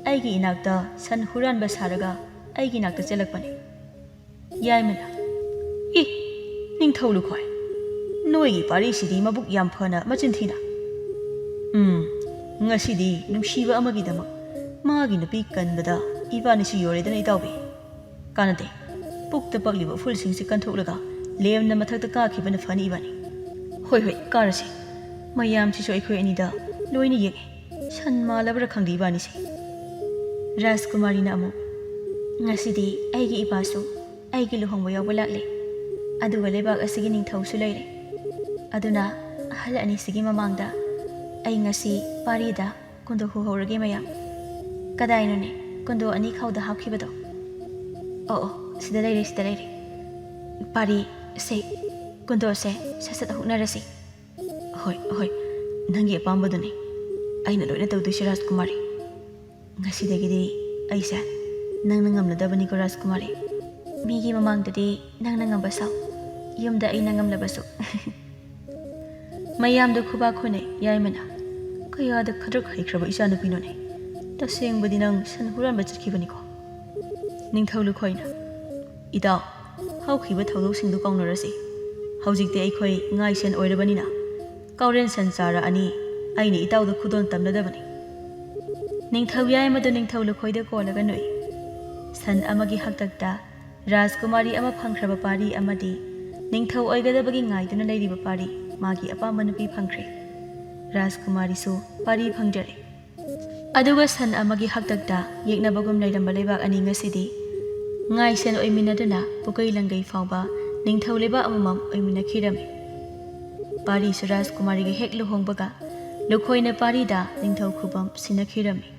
ꯑꯩꯒꯤ ꯏꯅꯥꯛꯇ ꯁꯟ ꯍꯨꯔꯥꯟꯕ ꯁꯥꯔꯒ ꯑꯩꯒꯤ ꯏꯅꯥꯛꯇ ꯆꯦꯜꯂꯛꯄꯅꯤ꯫" ꯌꯥꯏꯃꯅ, "ꯏ, ꯅꯤꯡꯊꯧ ꯂꯨꯈꯣꯏ, ꯅꯣꯏꯒꯤ ꯄꯥꯔꯤꯁꯤꯗꯤ ꯃꯕꯨꯛ ꯌꯥꯝ ꯐꯅ ꯃꯆꯤꯟ ꯊꯤꯅ꯫ ꯎꯝ, ꯉꯁꯤꯗꯤ ꯅꯨꯡꯁꯤꯕ ꯑꯃꯒꯤꯗꯃꯛ ꯃꯥꯒꯤ ꯅꯨꯄꯤ ꯀꯟꯕꯗ ꯏꯕꯥꯅꯤꯁꯨ ꯌꯣꯔꯦꯗꯅ ꯏꯇꯥꯎꯕꯤ꯫ ꯀꯥꯟꯅꯗꯦ, ꯄꯨꯛꯇ ꯄꯛꯂꯤꯕ ꯎꯐꯨꯜꯁꯤꯡꯁꯤ ꯀꯟꯊꯣꯛꯂꯒ ꯂꯦꯝꯅ ꯃꯊꯛꯇ ꯀꯥꯈꯤꯕꯅ ꯐꯅꯤ ꯏꯕꯥꯅꯤ꯫ ꯍꯣꯏ, ꯍꯣꯏ, ꯀꯥꯔꯁꯤ꯫ ꯃꯌꯥꯝꯁꯤꯁꯨ ꯑꯩꯈꯣꯏ ꯑꯅꯤꯗ ꯂꯣꯏꯅ ꯌꯦꯡꯉꯤ꯫ ꯁꯟ ꯃꯥꯜꯂꯕ꯭ꯔꯥ ꯈꯪꯗꯦ ꯏꯕꯥꯅꯤꯁꯦ꯫" ꯔꯥꯖꯀꯨꯃꯥꯔꯤꯅ ꯑꯃꯨꯛ, "ꯉꯁꯤꯗꯤ ꯑꯩꯒꯤ ꯏꯄꯥꯁꯨ ꯑꯩꯒꯤ ꯂꯨꯍꯣꯡꯕ ꯌꯥꯎꯕ ꯂꯥꯛꯂꯦ꯫ ꯑꯗꯨꯒ ꯂꯩꯕꯥꯛ ꯑꯁꯤꯒꯤ ꯅꯤꯡꯊꯧꯁꯨ ꯂꯩꯔꯦ꯫ ꯑꯗꯨꯅ ꯑꯍꯜ ꯑꯅꯤꯁꯤꯒꯤ ꯃꯃꯥꯡꯗ ꯑꯩ ꯉꯁꯤ ꯄꯥꯔꯤꯗ ꯀꯨꯟꯗꯣ ꯍꯨꯍꯧꯔꯒꯦ ꯃꯌꯥꯝ꯫" "ꯀꯗꯥꯏꯅꯣꯅꯦ ꯀꯨꯟꯗꯣ ꯑꯅꯤ ꯈꯥꯎꯗ ꯍꯥꯞꯈꯤꯕꯗꯣ?" "ꯑꯣ, ꯑꯣ, ꯁꯤꯗ ꯂꯩꯔꯦ, ꯁꯤꯗ ꯂꯩꯔꯦ꯫ ꯄꯥꯔꯤ, ꯁꯦ, ꯀꯨꯟꯗꯣꯁꯦ, ꯁꯠ ꯁꯠ ꯍꯨꯛꯅꯔꯁꯤ꯫ ꯍꯣꯏ, ꯍꯣꯏ, ꯅꯪꯒꯤ ꯑꯄꯥꯝꯕꯗꯨꯅꯤ꯫ ꯑꯩꯅ ꯂꯣꯏꯅ ꯇꯧꯗꯣꯏꯁꯤ, ꯔꯥꯖꯀꯨꯃꯥꯔꯤ꯫ ꯉꯁꯤꯗꯒꯤꯗꯤ ꯑꯩꯁꯦ ꯅꯪꯅ ꯉꯝꯂꯗꯕꯅꯤꯀꯣ, ꯔꯥꯖꯀꯨꯃꯥꯔꯤ꯫ ꯃꯤꯒꯤ ꯃꯃꯥꯡꯗꯗꯤ ꯅꯪꯅ ꯉꯝꯕ ꯁꯥꯎ, ꯌꯨꯝꯗ ꯑꯩꯅ ꯉꯝꯂꯕꯁꯨ꯫ ꯃꯌꯥꯝꯗ ꯈꯨꯕꯥꯛ ꯈꯨꯅꯩ ꯌꯥꯏꯃꯅ꯫ "ꯀꯌꯥꯗ ꯈꯗ꯭ꯔꯛ ꯍꯩꯈ꯭ꯔꯕ ꯏꯆꯥꯅꯨꯄꯤꯅꯣꯅꯦ꯫ ꯇꯁꯦꯡꯕꯗꯤ ꯅꯪ ꯁꯟ ꯍꯨꯔꯥꯟꯕ ꯆꯠꯈꯤꯕꯅꯤꯀꯣ?" ꯅꯤꯡꯊꯧ ꯂꯨꯈꯣꯏꯅ, "ꯏꯇꯥꯎ, ꯍꯧꯈꯤꯕ ꯊꯧꯗꯣꯛꯁꯤꯡꯗꯨ ꯀꯥꯎꯅꯔꯁꯤ꯫ ꯍꯧꯖꯤꯛꯇꯤ ꯑꯩꯈꯣꯏ ꯉꯥꯏꯁꯦꯟ ꯑꯣꯏꯔꯕꯅꯤꯅ ꯀꯥꯎꯔꯦꯟ ꯁꯟ ꯆꯥꯔꯛꯑꯅꯤ꯫ ꯑꯩꯅ ꯏꯇꯥꯎꯗ ꯈꯨꯗꯣꯜ ꯇꯝꯅꯗꯕꯅꯤ꯫" ꯅꯤꯡꯊꯧ ꯌꯥꯏꯃꯗꯨ ꯅꯤꯡꯊꯧ ꯂꯨꯈꯣꯏꯗ ꯀꯣꯜꯂꯒ ꯅꯣꯛꯏ꯫ ꯁꯟ ꯑꯃꯒꯤ ꯍꯥꯛꯇꯛꯇ ꯔꯥꯖꯀꯨꯃꯥꯔꯤ ꯑꯃ ꯐꯪꯈ꯭ꯔꯕ ꯄꯥꯔꯤ ꯑꯃꯗꯤ ꯅꯤꯡꯊꯧ ꯑꯣꯏꯒꯗꯕꯒꯤ ꯉꯥꯏꯗꯨꯅ ꯂꯩꯔꯤꯕ ꯄꯥꯔꯤ, ꯃꯥꯒꯤ ꯑꯄꯥꯝꯕ ꯅꯨꯄꯤ ꯐꯪꯈ꯭ꯔꯦ꯫ ꯔꯥꯖꯀꯨꯃꯥꯔꯤꯁꯨ ꯄꯥꯔꯤ ꯐꯪꯖꯔꯦ꯫ ꯑꯗꯨꯒ ꯁꯟ ꯑꯃꯒꯤ ꯍꯥꯛꯇꯛꯇ ꯌꯦꯛꯅꯕꯒꯨꯝ ꯂꯩꯔꯝꯕ ꯂꯩꯕꯥꯛ ꯑꯅꯤ ꯉꯁꯤꯗꯤ ꯉꯥꯏꯁꯦꯟ ꯑꯣꯏꯃꯤꯟꯅꯗꯨꯅ ꯄꯨꯀꯩ ꯂꯪꯒꯩ ꯐꯥꯎꯕ ꯅꯤꯡꯊꯧ ꯂꯩꯕꯥꯛ ꯑꯃꯃꯝ ꯑꯣꯏꯃꯤꯟꯅꯈꯤꯔꯝꯃꯤ꯫ ꯄꯥꯔꯤꯁꯨ ꯔꯥꯖꯀꯨꯃꯥꯔꯤꯒ ꯍꯦꯛ ꯂꯨꯍꯣꯡꯕꯒ ꯂꯨꯈꯣꯏꯅ ꯄꯥꯔꯤꯗ ꯅꯤꯡꯊꯧ ꯈꯨꯕꯝ ꯁꯤꯟꯅꯈꯤꯔꯝꯃꯤ꯫